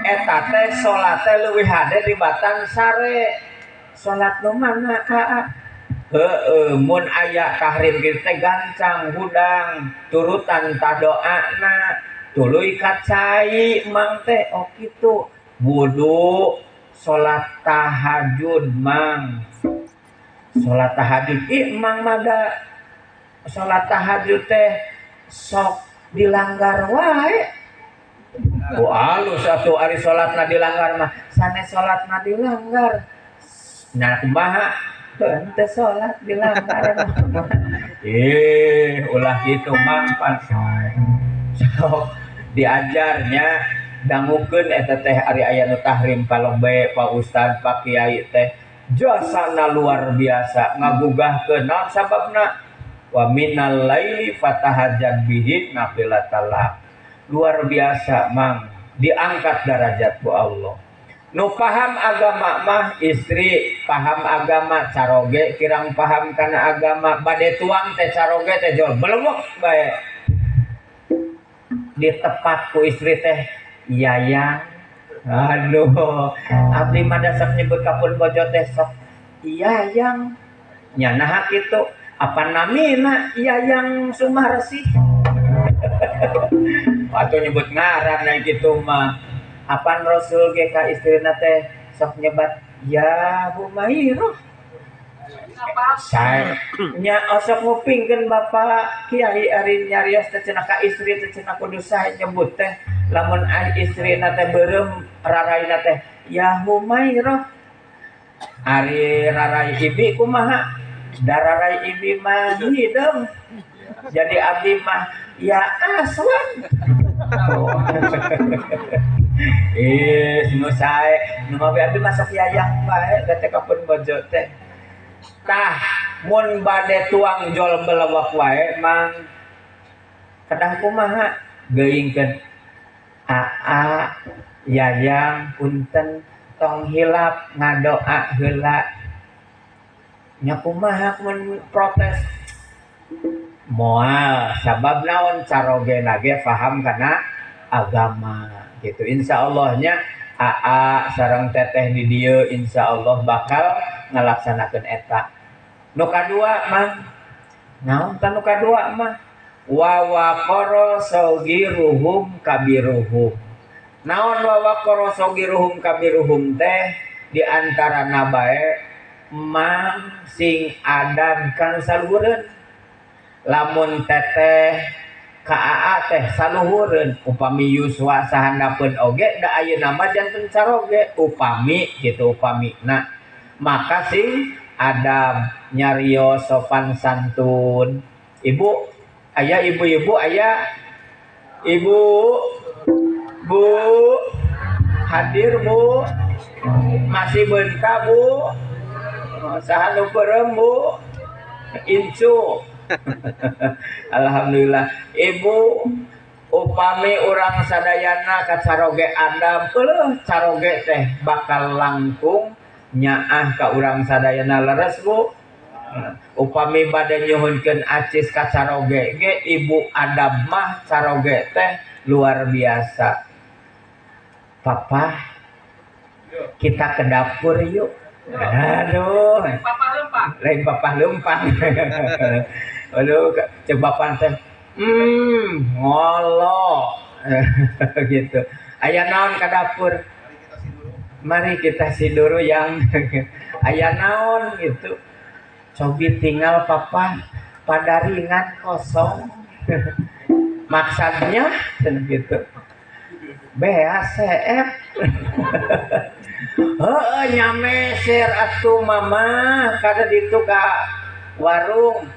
eta teh salat teh leuwih hade dibatan sare. Salat nu mana aa? Heueuh mun aya tahrim kitu teh gancang hudang turutan ta doana tuluy ka cai mang teh oh kitu wudu salat tahajud mang. Salat tahajud ih mang mah da salat tahajud teh sok dilanggar wae. Oh alus atuh ari salatna dilanggar mah sanes salatna dilanggar. Nah kumaha henteu salat dilanggar. Ulah kitu mang pan. Sok diajarnya dangukeun eta teh ari aya nu tahrim palombe Pak Ustad Pak Kiai teh jasana luar biasa ngagugahkeun naon sababna wa minal laili fatahajjad bihi nafilatallah. Luar biasa mang diangkat derajat ku Allah. Nu paham agama mah istri paham agama caroge kirang paham kana agama bade tuang teh caroge teh jol belewek bae. Ditepak ku istri teh yayang. Aduh abdi mah dasar nyebut kapun bojo teh sok yayang. Nya naha kitu apa namina yayang Sumarsih. Atau nyebut ngaran na kitu mah. Apan Rasul ge ka istrina teh sok nyebat ya Humairah. Sae nya osok ngupingkeun Bapak Kiai ari nyarios teh cenah ka istri teh cenah kudu sae nyebut teh lamun istrina teh beureum raraina teh ya Humairah. Ari rarai ibi kumaha? Da rarai ibi mah hideung. Jadi abdi mah ya Aswan. Nu sae nu mah abdi masuk yayang bae teh kapun bojo teh. Tah mun bade tuang jol belewek wae mang kedah kumaha geuingkeun aa yayang punten tong hilap ngadoa heula. Nya kumaha mun protes moal sabab naon carogena ge paham kana agama gitu. Insyaallah-nya aa sareng teteh di dieu insyaallah bakal ngalaksanakeun eta. Nu kadua mah naon ta nu kadua mah wa waqara sagiruhum kabiruhum. Naon wa waqara sagiruhum kabiruhum teh di antarana bae mang sing adab kana saluhureun. Lamun teteh ka aa teh saluhureun upami yuswa sahandapeun oge da ayeuna mah janten caroge upami kitu upamina maka sing adab nyarios sopan santun. Ibu aya ibu-ibu aya ibu bu hadir bu masih benka bu saha nu beureum bu incu. Alhamdulillah ibu upami urang sadayana ka caroge adab eueuh caroge teh bakal langkung nyaah ka urang sadayana leres bu. Upami bade nyuhunkeun acis ka caroge ge ibu adab mah caroge teh luar biasa. Papa kita ke dapur yuk. Aduh papa lempang lain papa lempang. Aduh cek bapak teh ngolo gitu. Aya naon ka dapur? Mari kita siduru yang aya naon gitu. Cobi tinggal papa pada ringan kosong. Maksudnya gitu. BACF. Heeh nyameser atuh mama kada ditu ka warung.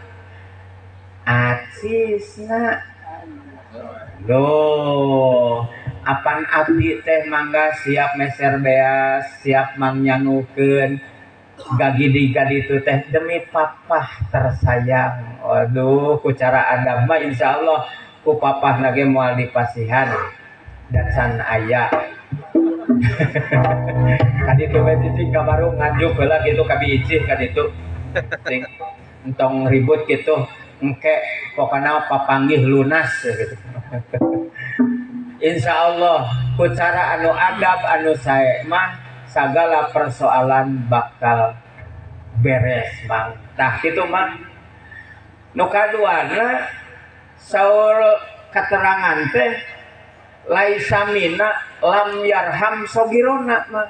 Acisna. Loh, apan abdi teh mangga siap meser beas, siap mangnyanggukeun. Gagidi gaditu teh demi papah tersayang. Waduh, ku cara adab mah insyaallah ku papah lagi moal dipasihan dan san aya. Kaditu we cicing ka warung ngajuk heula kitu ka biicih kaditu. Sing entong ribut kitu, engke pokona papanggih lunas gitu. Insyaallah ku cara anu adab anu sae mah sagala persoalan bakal beres mang. Tah kitu mah. Nu kaduana saur katerangan teh laisa mina lam yarham sogirona mah.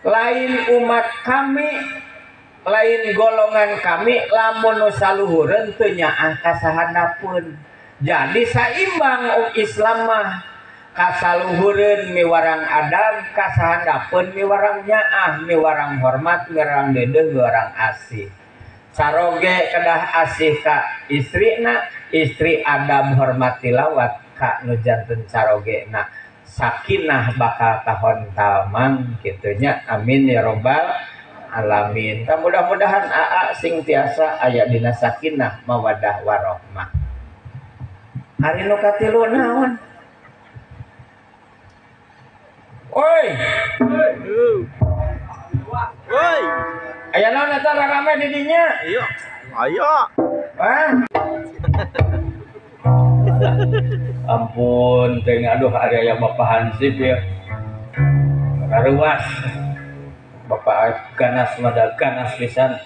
Lain umat kami, lain golongan kami lamun nu saluhureun teu nyaah ka sahandapeun. Jadi saimbang Islam mah. Kasaluhureun miwarang adab, kasahandapeun miwarang nyaah, miwarang hormat, miwarang deudeuh, miwarang asih. Caroge kedah asih ka istrina, istri adab hormat tilawat ka nu janten carogena. Sakinah bakal kahontal mang kitu nya. Amin ya robbal alamin. Tah mudah-mudahan aa sing tiasa aya dina sakinah mawadah warohmah. Ari nu katilu naon? Oi. Oi. Aya naon eta rarame di dinya? Ayo. Ayo. Hah? Ampun, teh aduh ari aya Bapak Hansip ya. Raruas. Bapak ganas mada ganas pisan.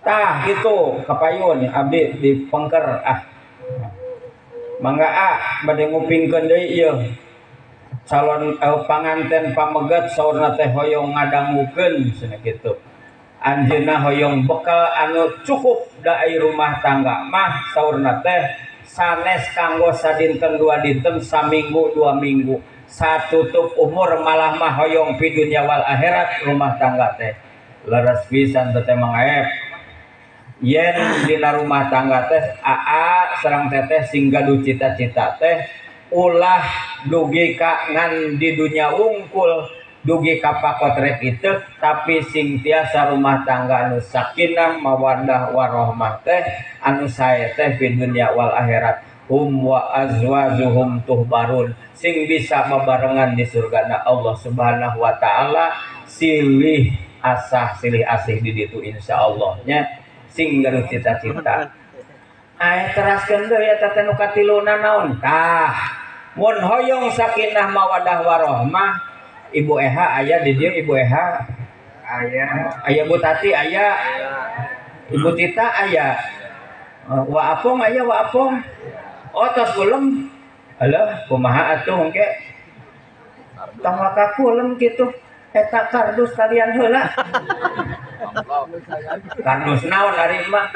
Tah kitu kapayun abdi di pengker ah. Mangga ah bade ngupingkeun deui ieu. Calon panganten pamegat saurna teh hoyong ngadangukeun cenah kitu. Anjeunna hoyong bekal anu cukup da ai rumah tangga mah saurna teh sanes kanggo sadinten dua dinten saminggu dua minggu satutup umur malah mah hoyong pi dunya wal akhirat rumah tangga teh. Leres pisan teh Mang Aep. Yen dina rumah tangga teh aa sareng teteh sing gaduh cita-cita teh ulah dugi ka ngan di dunia wungkul dugi ka pakotrek itu tapi sing tiasa rumah tangga anu sakinah mawaddah warohmah teh anu sae teh di dunia wal akhirat hum wa azwajuhum tuhbarun sing bisa babarengan di surgana Allah Subhanahu wa taala silih asah silih asih di ditu insyaallah nya sing gaduh cita-cita. Ay teraskeun deui eta teh nu katiluna naon? Tah, mun hoyong sakinah mawadah warohmah, Ibu Eha aya di dieu Ibu Eha. Aya. Aya Bu Tati aya. Ibu Tita aya. Wa Apong aya wa Apong. Oh tos ulem. Alah, kumaha atuh engke? Tong waka kulem kitu. Eta kardus kalian heula. Kardus naon ari mah?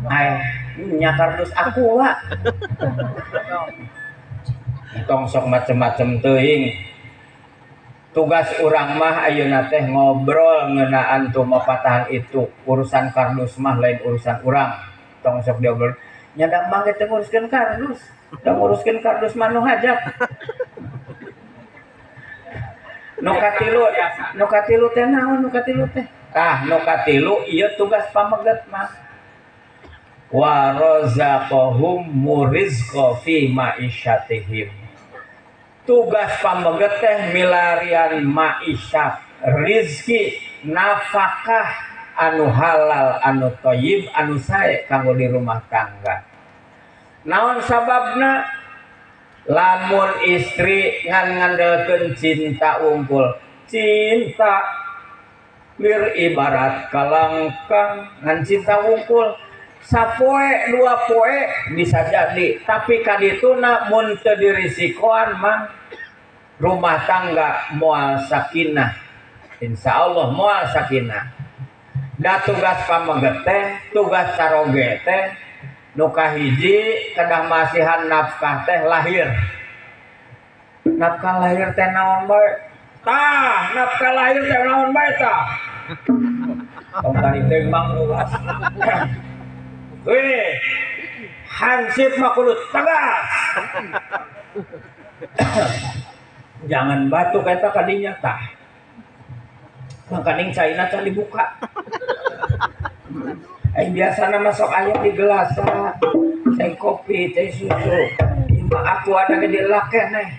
Ay, nya kardus aku wa. Tong sok macem-macem teuing. Tugas urang mah ayeuna teh ngobrol ngeunaan tumapatahan itu. Urusan kardus mah lain urusan urang. Tong sok diobrol. Nya da mah teh nguruskeun kardus. Da nguruskeun kardus mah nu hajat. Nu katilu teh naon nu katilu teh? Tah nu katilu ieu tugas pameget mah. Wa razaqahum murizqa fi ma'isyatihim. Tugas pameget teh milarian ma'isyat, rizki, nafkah anu halal, anu thayyib, anu sae kanggo di rumah tangga. Naon sababna? Lamun istri ngan ngandelkeun cinta wungkul, cinta lir ibarat kalangkang ngan cinta wungkul. Sapoe dua poe bisa jadi, tapi kadituna mun teu dirisikoan mah rumah tangga moal sakinah. Insyaallah moal sakinah. Da tugas pameget teh, tugas caroge teh nu kahiji kedah masihan nafkah teh lahir. Nafkah lahir teh naon bae? Tah, nafkah lahir teh naon bae tah? Tong tarik teh mang luas. Weh, hansip mah kudu tegas. Jangan batuk eta kadinya tah. Mangkaning caina can dibuka. Biasana masuk aya di gelas cai kopi, cai susu. Imah aku ada gede lake neh.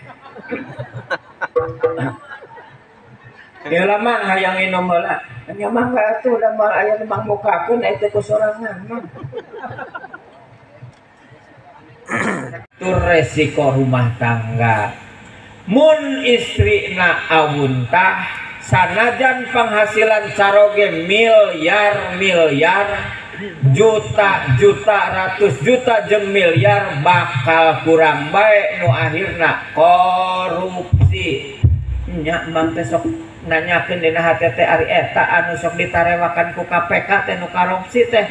Ya lama hayang minum heula. Nya mah atuh da moal aya nu mangbukakeun eta ku sorangan mah. Tur resiko rumah tangga. Mun istrina awuntah sanajan penghasilan caroge miliar-miliar juta-juta ratus juta jeung miliar bakal kurang bae nu akhirna korupsi. Nya mang teh sok nanyakeun dina hate teh ari eta anu sok ditarewakan ku KPK teh nu korupsi teh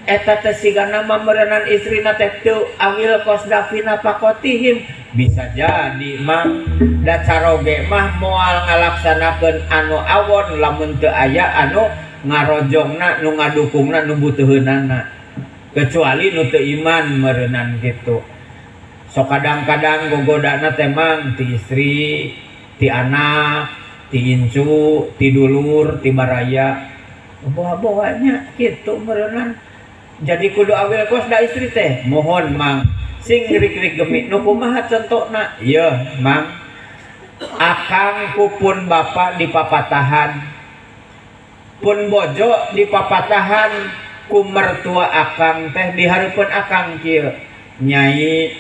eta teh sigana mah meureunan istrina teh teu awil kosdafina pakotihim. Bisa jadi mang da caroge mah moal ngalaksanakeun anu awon lamun teu aya anu ngarojongna nu ngadukungna nu butuheunana kecuali nu teu iman meureunan kitu. Sok kadang-kadang gogodana teh mang ti istri, ti anak, ti incu, ti dulur, ti baraya, bawa-bawanya kitu meureunan. Jadi kudu awil kos da istri teh mohon mang sing rik-rik gemi nu kumaha contona yeuh mang akang ku pun bapa dipapatahan pun bojo dipapatahan ku mertua akang teh dihareupeun akang kieu nyai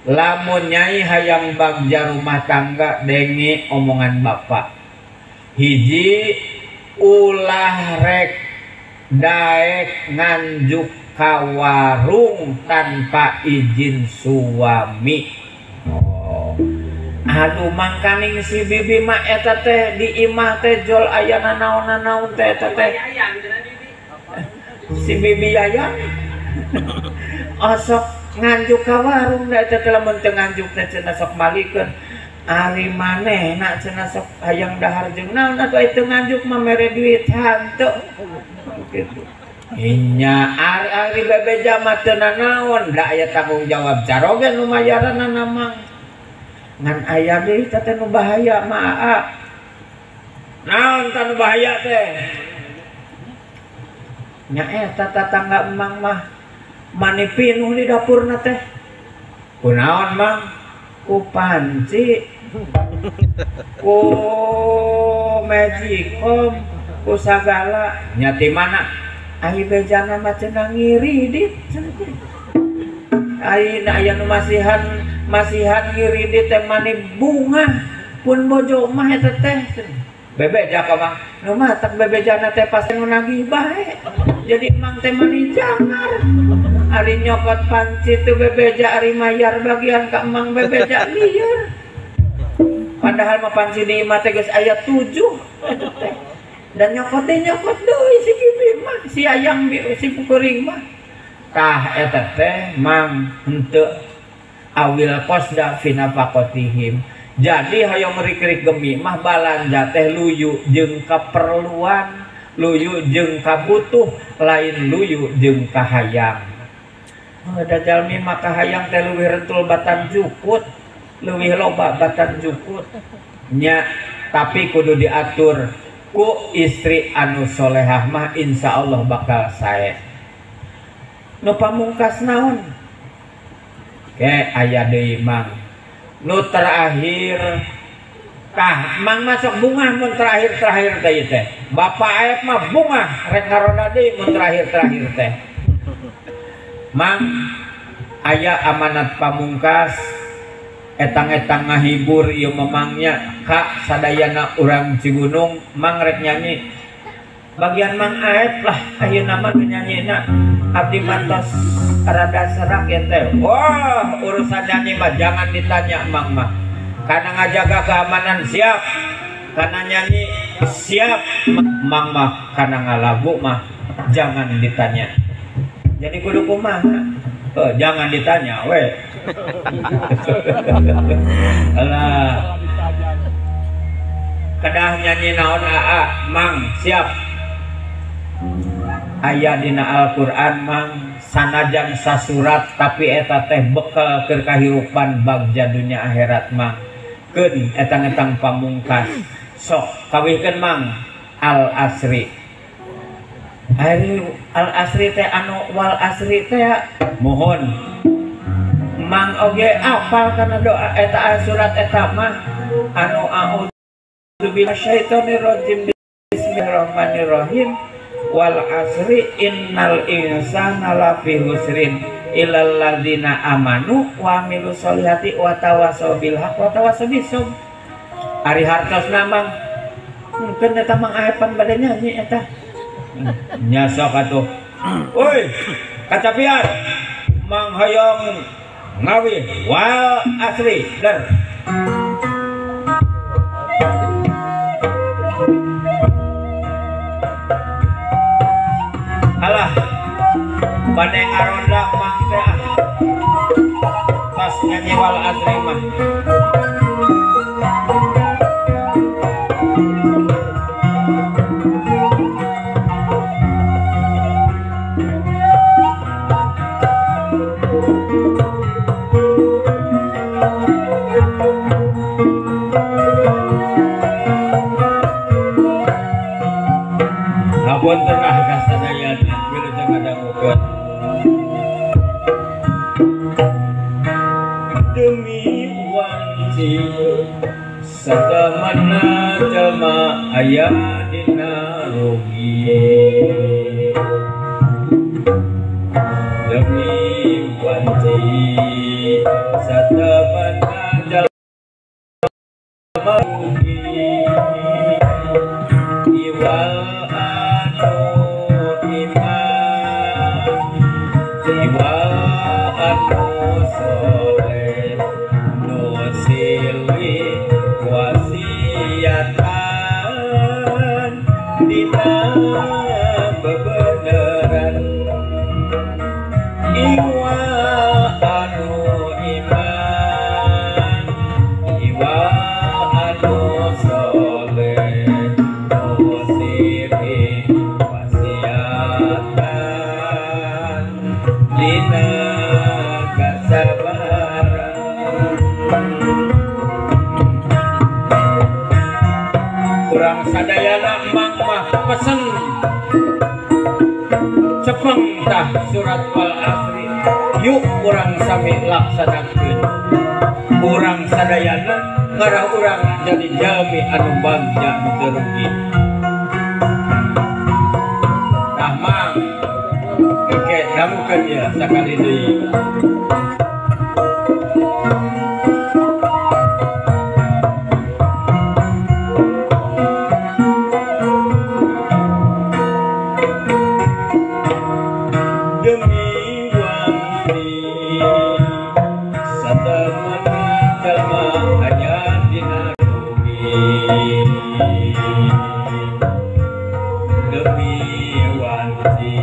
lamun nyai hayang bagja rumah tangga denge omongan bapak hiji ulah rek daek nganjuk ka warung tanpa izin suami. Oh. Aduh mangkaning si bibi mah eta teh di imah teh jol aya nanaon-nanaon teh eta teh. Si bibi yayang osok nganjuk ka warung da eta teh lamun teu nganjuk teh cenah sok malikeun. Ari manehna cenah sok hayang dahar jeung naon atuh teu nganjuk mah mere duit hanteu. Gitu. Inya ari-ari bebeja mah teu nanaon da aya tanggung jawab caroge nu mayaranana mang. Ngan aya deui teh nu bahaya mah aa. Naon tah nu bahaya teh? Nya eta tatangga emang mah mani pinuh di dapurna teh. Kunaon mang? Ku panci, ku magicom, ku sagala. Nya ti mana? Ai bejana mah cenah ngiridit cenah. Ai na aya nu masihan ngiridit teh mani bunga pun bojo mah eta teh. Bebeja ka mang nu matak bebejana teh pas nu nagih bae. Jadi emang teh mani jangar. Ari nyokot panci teu bebeja ari mayar bagian ka emang bebeja lieur. Padahal mah panci di imah teh geus aya 7 eta teh. Dan nyokot deui si bibi mah, si ayang si kuring mah. Tah eta teh mang henteu awil qasda fi nafaqatihim. Jadi hoyong rik-rik gemi mah balanja teh luyu jeung kaperluan, luyu jeung kabutuh, lain luyu jeung kahayang. Da jalmi mah kahayang teh leuwih rentul batan jukut, leuwih loba batan jukut. Nya tapi kudu diatur ku istri anu solehah mah insya Allah bakal sae. Nu pamungkas naon? Ke aya deui mang. Nu terakhir tah mang masuk bungah mun terakhir-terakhir teh teh. Bapak Aep mah bungah rek ngaronda deui mun terakhir-terakhir teh. Mang aya amanat pamungkas etang-etang ngahibur ieu memangnya ka sadayana urang Cigunung mang rek nyanyi bagian Mang Aep lah ayeuna mah nu nyanyina abdi mantos rada serak ya teh. Wah urusan nyanyi mah jangan ditanya mang mah karena ngajaga keamanan siap, karena nyanyi siap, mang mah karena ngalagu mah jangan ditanya. Jadi kudu kumaha? Oh, jangan ditanya we. Alah. Kedah nyanyi naon aa mang siap. Aya dina Al-Qur'an mang sanajan sasurat tapi eta teh bekal keur kahirupan bagja dunya akhirat mang. Keun etang-etang pamungkas. Sok kawihkeun mang. Al Asri. Ari Al Asri teh anu wal asri teh mohon mang oge apal kana doa eta surat eta mah anu a'udzu billahi rajim bismillahirrahmanirrahim wal asri innal insana lafi husrin illal ladzina amanu wa amilus solihati wa tawassaw bil haqq wa tawassaw bis sabr. Ari hartosna mang mungkin eta mang aepan bade nyanyi eta nya sok atuh. Oi kacapian mang hoyong ngawi wal asri der. Alah bade ngaronda mang teh ah tas nyanyi wal asri mah. Hapunten ah kasadayana wilujeng ngadangukeun. Demi wanci satamana jalma aya dina rugi. Demi wanci satamana jalma rugi. Iwal anu iman iwal anu soleh nu silih wasiatan dina bebeneran. Iwal anu iman iwal anu soleh nu silih wasiatan dina kasabaran. Kurang sadayana mang mah pesen cepeng tah surat wal asri yuk urang sami laksanakeun. Urang sadayana ngarah urang jadi jalmi anu bagja teu rugi. Tah mang engke dangukeun ya sakali deui. Demi wanti satamana jalma aya dina rugi. Demi wanti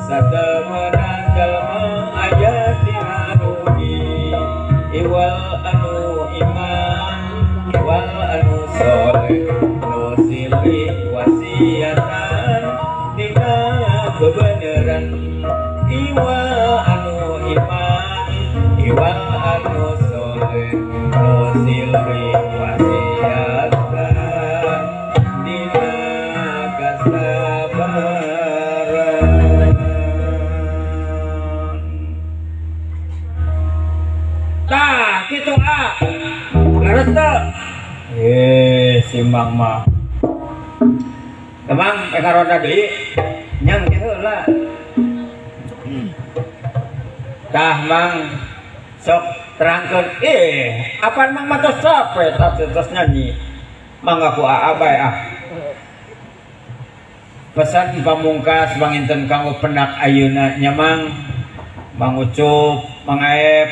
satamana jalma aya dina rugi. Iwal anu iman iwal anu soleh nu silih wasiatan dina bebeneran. Iwal anu iman iwal anu soleh nu silih wasiatan dina kasabaran. Tah kitu ah leres teu? Si mang mah emang rek karonda deui nyang teh heula. Tah mang sok terangkeun apaan mang mah tos capek tos nyanyi mangga ku aa bae ah. Pesan pamungkas panginten kanggo pendak ayeuna nya mang, Mang Ucup, Mang Aep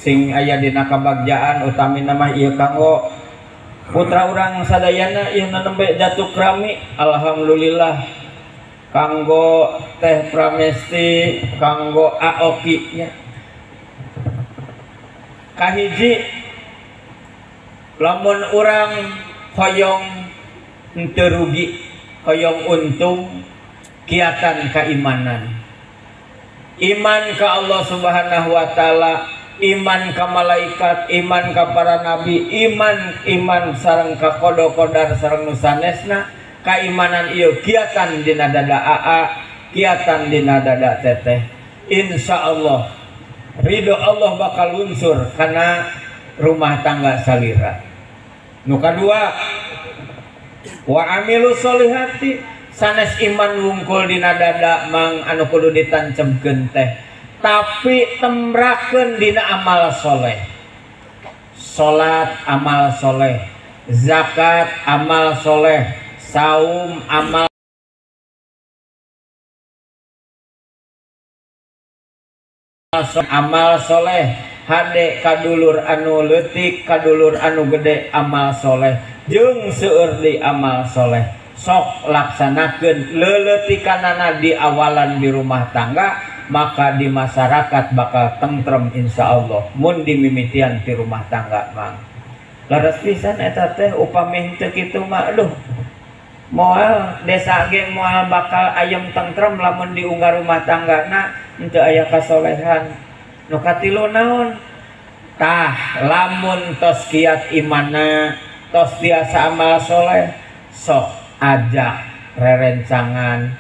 sing aya dina kabagjaan utamina mah ieu kanggo putra urang sadayana ieu nembe jatuh krami alhamdulillah. Kanggo Teh Pramesti, kanggo Aoki nya. Kahiji lamun urang hoyong henteu rugi, hoyong untung, kiatan keimanan. Iman ka Allah Subhanahu wa taala iman ka malaikat, iman ka para nabi, iman sareng ka qada qadar sareng nu sanesna. Kaimanan ieu kiatan dina dada aa, kiatan dina dada teteh. Insyaallah ridho Allah bakal lunsur kana rumah tangga salira. Nu kadua, wa amilu sholihati, sanes iman wungkul dina dada mang anu kudu ditancebkeun teh, tapi temrakeun dina amal soleh. Salat amal soleh, zakat amal soleh, saum amal amal soleh, hade kadulur anu leutik, kadulur anu gede amal soleh, jeung seueur di amal soleh. Sok laksanakeun leuleutikanana di awalan di rumah tangga, maka di masyarakat bakal tentrem insyaallah mun dimimitian di rumah tangga mang. Leres pisan eta teh upami henteu kitu mah aduh moal desa ge moal bakal ayem tentrem lamun diunggar rumah tanggana henteu aya kasolehan. Nu katilu naon? Tah lamun tos kiat imanna, tos tiasa amal soleh, sok ajak rerencangan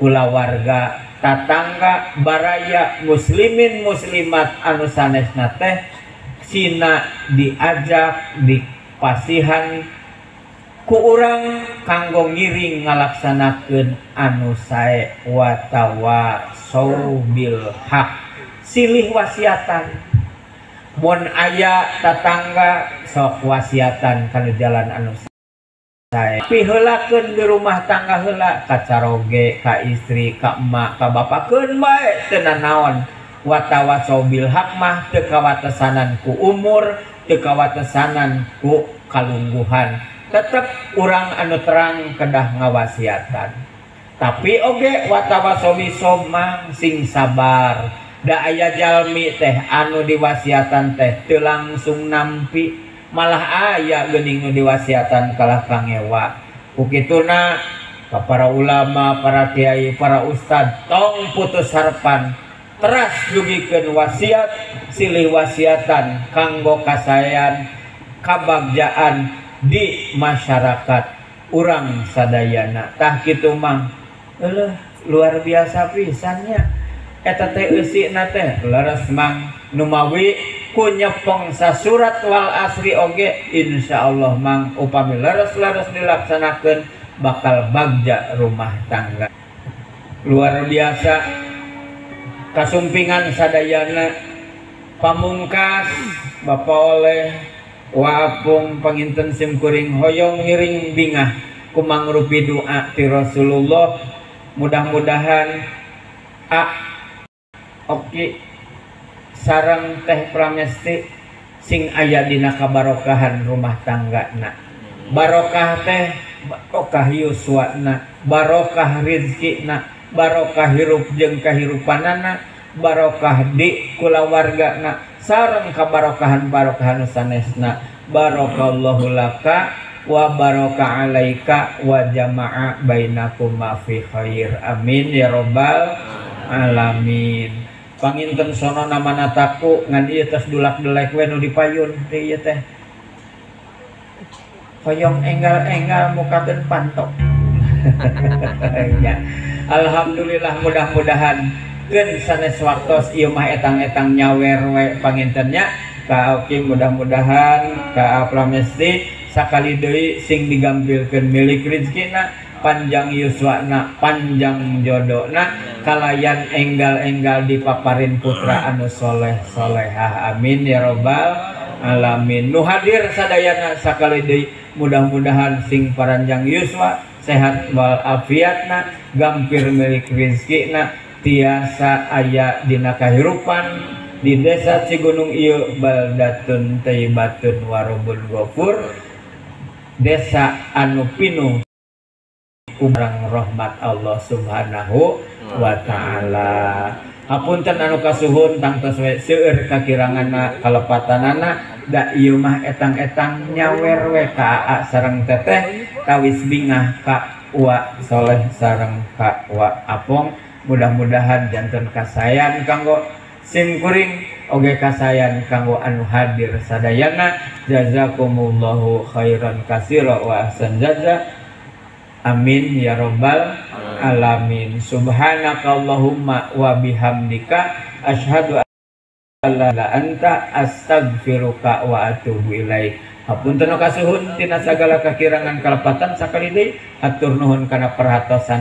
kulawarga, tatangga, baraya, muslimin muslimat anu sanesna teh sina diajak dipasihan ku urang kanggo ngiring ngalaksanakeun anu sae watawa bil haq, silih wasiatan. Mun aya tatangga sok wasiatan kana jalan anu sae, piheulakeun di rumah tangga heula ka caroge, ka istri, ka emak, ka bapak, keun bae teu nanaon. Watawasaw bil haq mah teu kawatesanan ku umur, teu kawatesanan ku kalungguhan. Tetep urang anu terang kedah ngawasiatan. Tapi oge watawasaw bisomang sing sabar. Da aya jalmi teh anu diwasiatan teh teu langsung nampi, malah aya geuning nu diwasiatan kalah pangewa. Ku kituna ka para ulama, para kiai, para ustad tong putus harapan, teras dugikeun wasiat, silih wasiatan kanggo kasaean, kabagjaan di masyarakat urang sadayana. Tah kitu mah euleuh luar biasa pisannya. Eta teh eusina teh leres mang numawi ku nyepeng sasurat wal asri oge insyaallah mang upami leres-leres dilaksanakeun bakal bagja rumah tangga. Luar biasa kasumpingan sadayana. Pamungkas Bapak oleh Wa Apung panginten simkuring hoyong ngiring bingah kumangrupi doa ti Rasulullah. Mudah-mudahan a oki sareng teh Pramesti sing aya dina kabarokahan rumah tanggana. Barokah teh barokah yuswana, barokah rizkina, barokah hirup jeung kahirupanana, barokah di kulawargana, sareng kabarokahan barokahan sanesna. Barakallahu laka wa baraka alaika wa jama'a bainakuma fi khair. Amin ya robbal alamin. Panginten sono namana taku ngan ieu tos dulak-delek we nu dipayun teh ieu teh. Hoyong enggal-enggal mukakeun pantok. Ya. Alhamdulillah, mudah-mudahan keun sanes waktos ieu mah etang-etang nyawer we pangintennya. Ka Oki mudah-mudahan ka Pramesti sakali deui sing digampilkeun milik rezekina, panjang yuswana, panjang jodona, kalayan enggal-enggal dipaparin putra anu soleh solehah. Amin ya robbal alamin. Nu hadir sadayana sakali deui mudah-mudahan sing paranjang yuswa, sehat wal afiatna, gampir milik rezekina, tiasa aya dina kahirupan di desa Cigunung ieu baldatun thayyibatun warobun ghafur, desa anu pinuh kurang rahmat Allah Subhanahu wa taala. Hapunten anu kasuhun tangtos we seueur kakiranganna kalepatanana, da ieu mah etang-etang nyawer we ka aa sareng teteh tawis bingah ka wa soleh sareng ka wa apong. Mudah-mudahan janten kasayan kanggo simkuring oge kasayan kanggo anu hadir sadayana. Jazakumullahu khairan katsira wa ahsan jaza. Amin ya robbal alamin. Subhanakallahumma wa bihamdika asyhadu an la ilaha anta astaghfiruka wa atubu ilaik. Hapunten kasuhun tina sagala kakirangan kalepatan sakali deui, hatur nuhun kana perhatosan.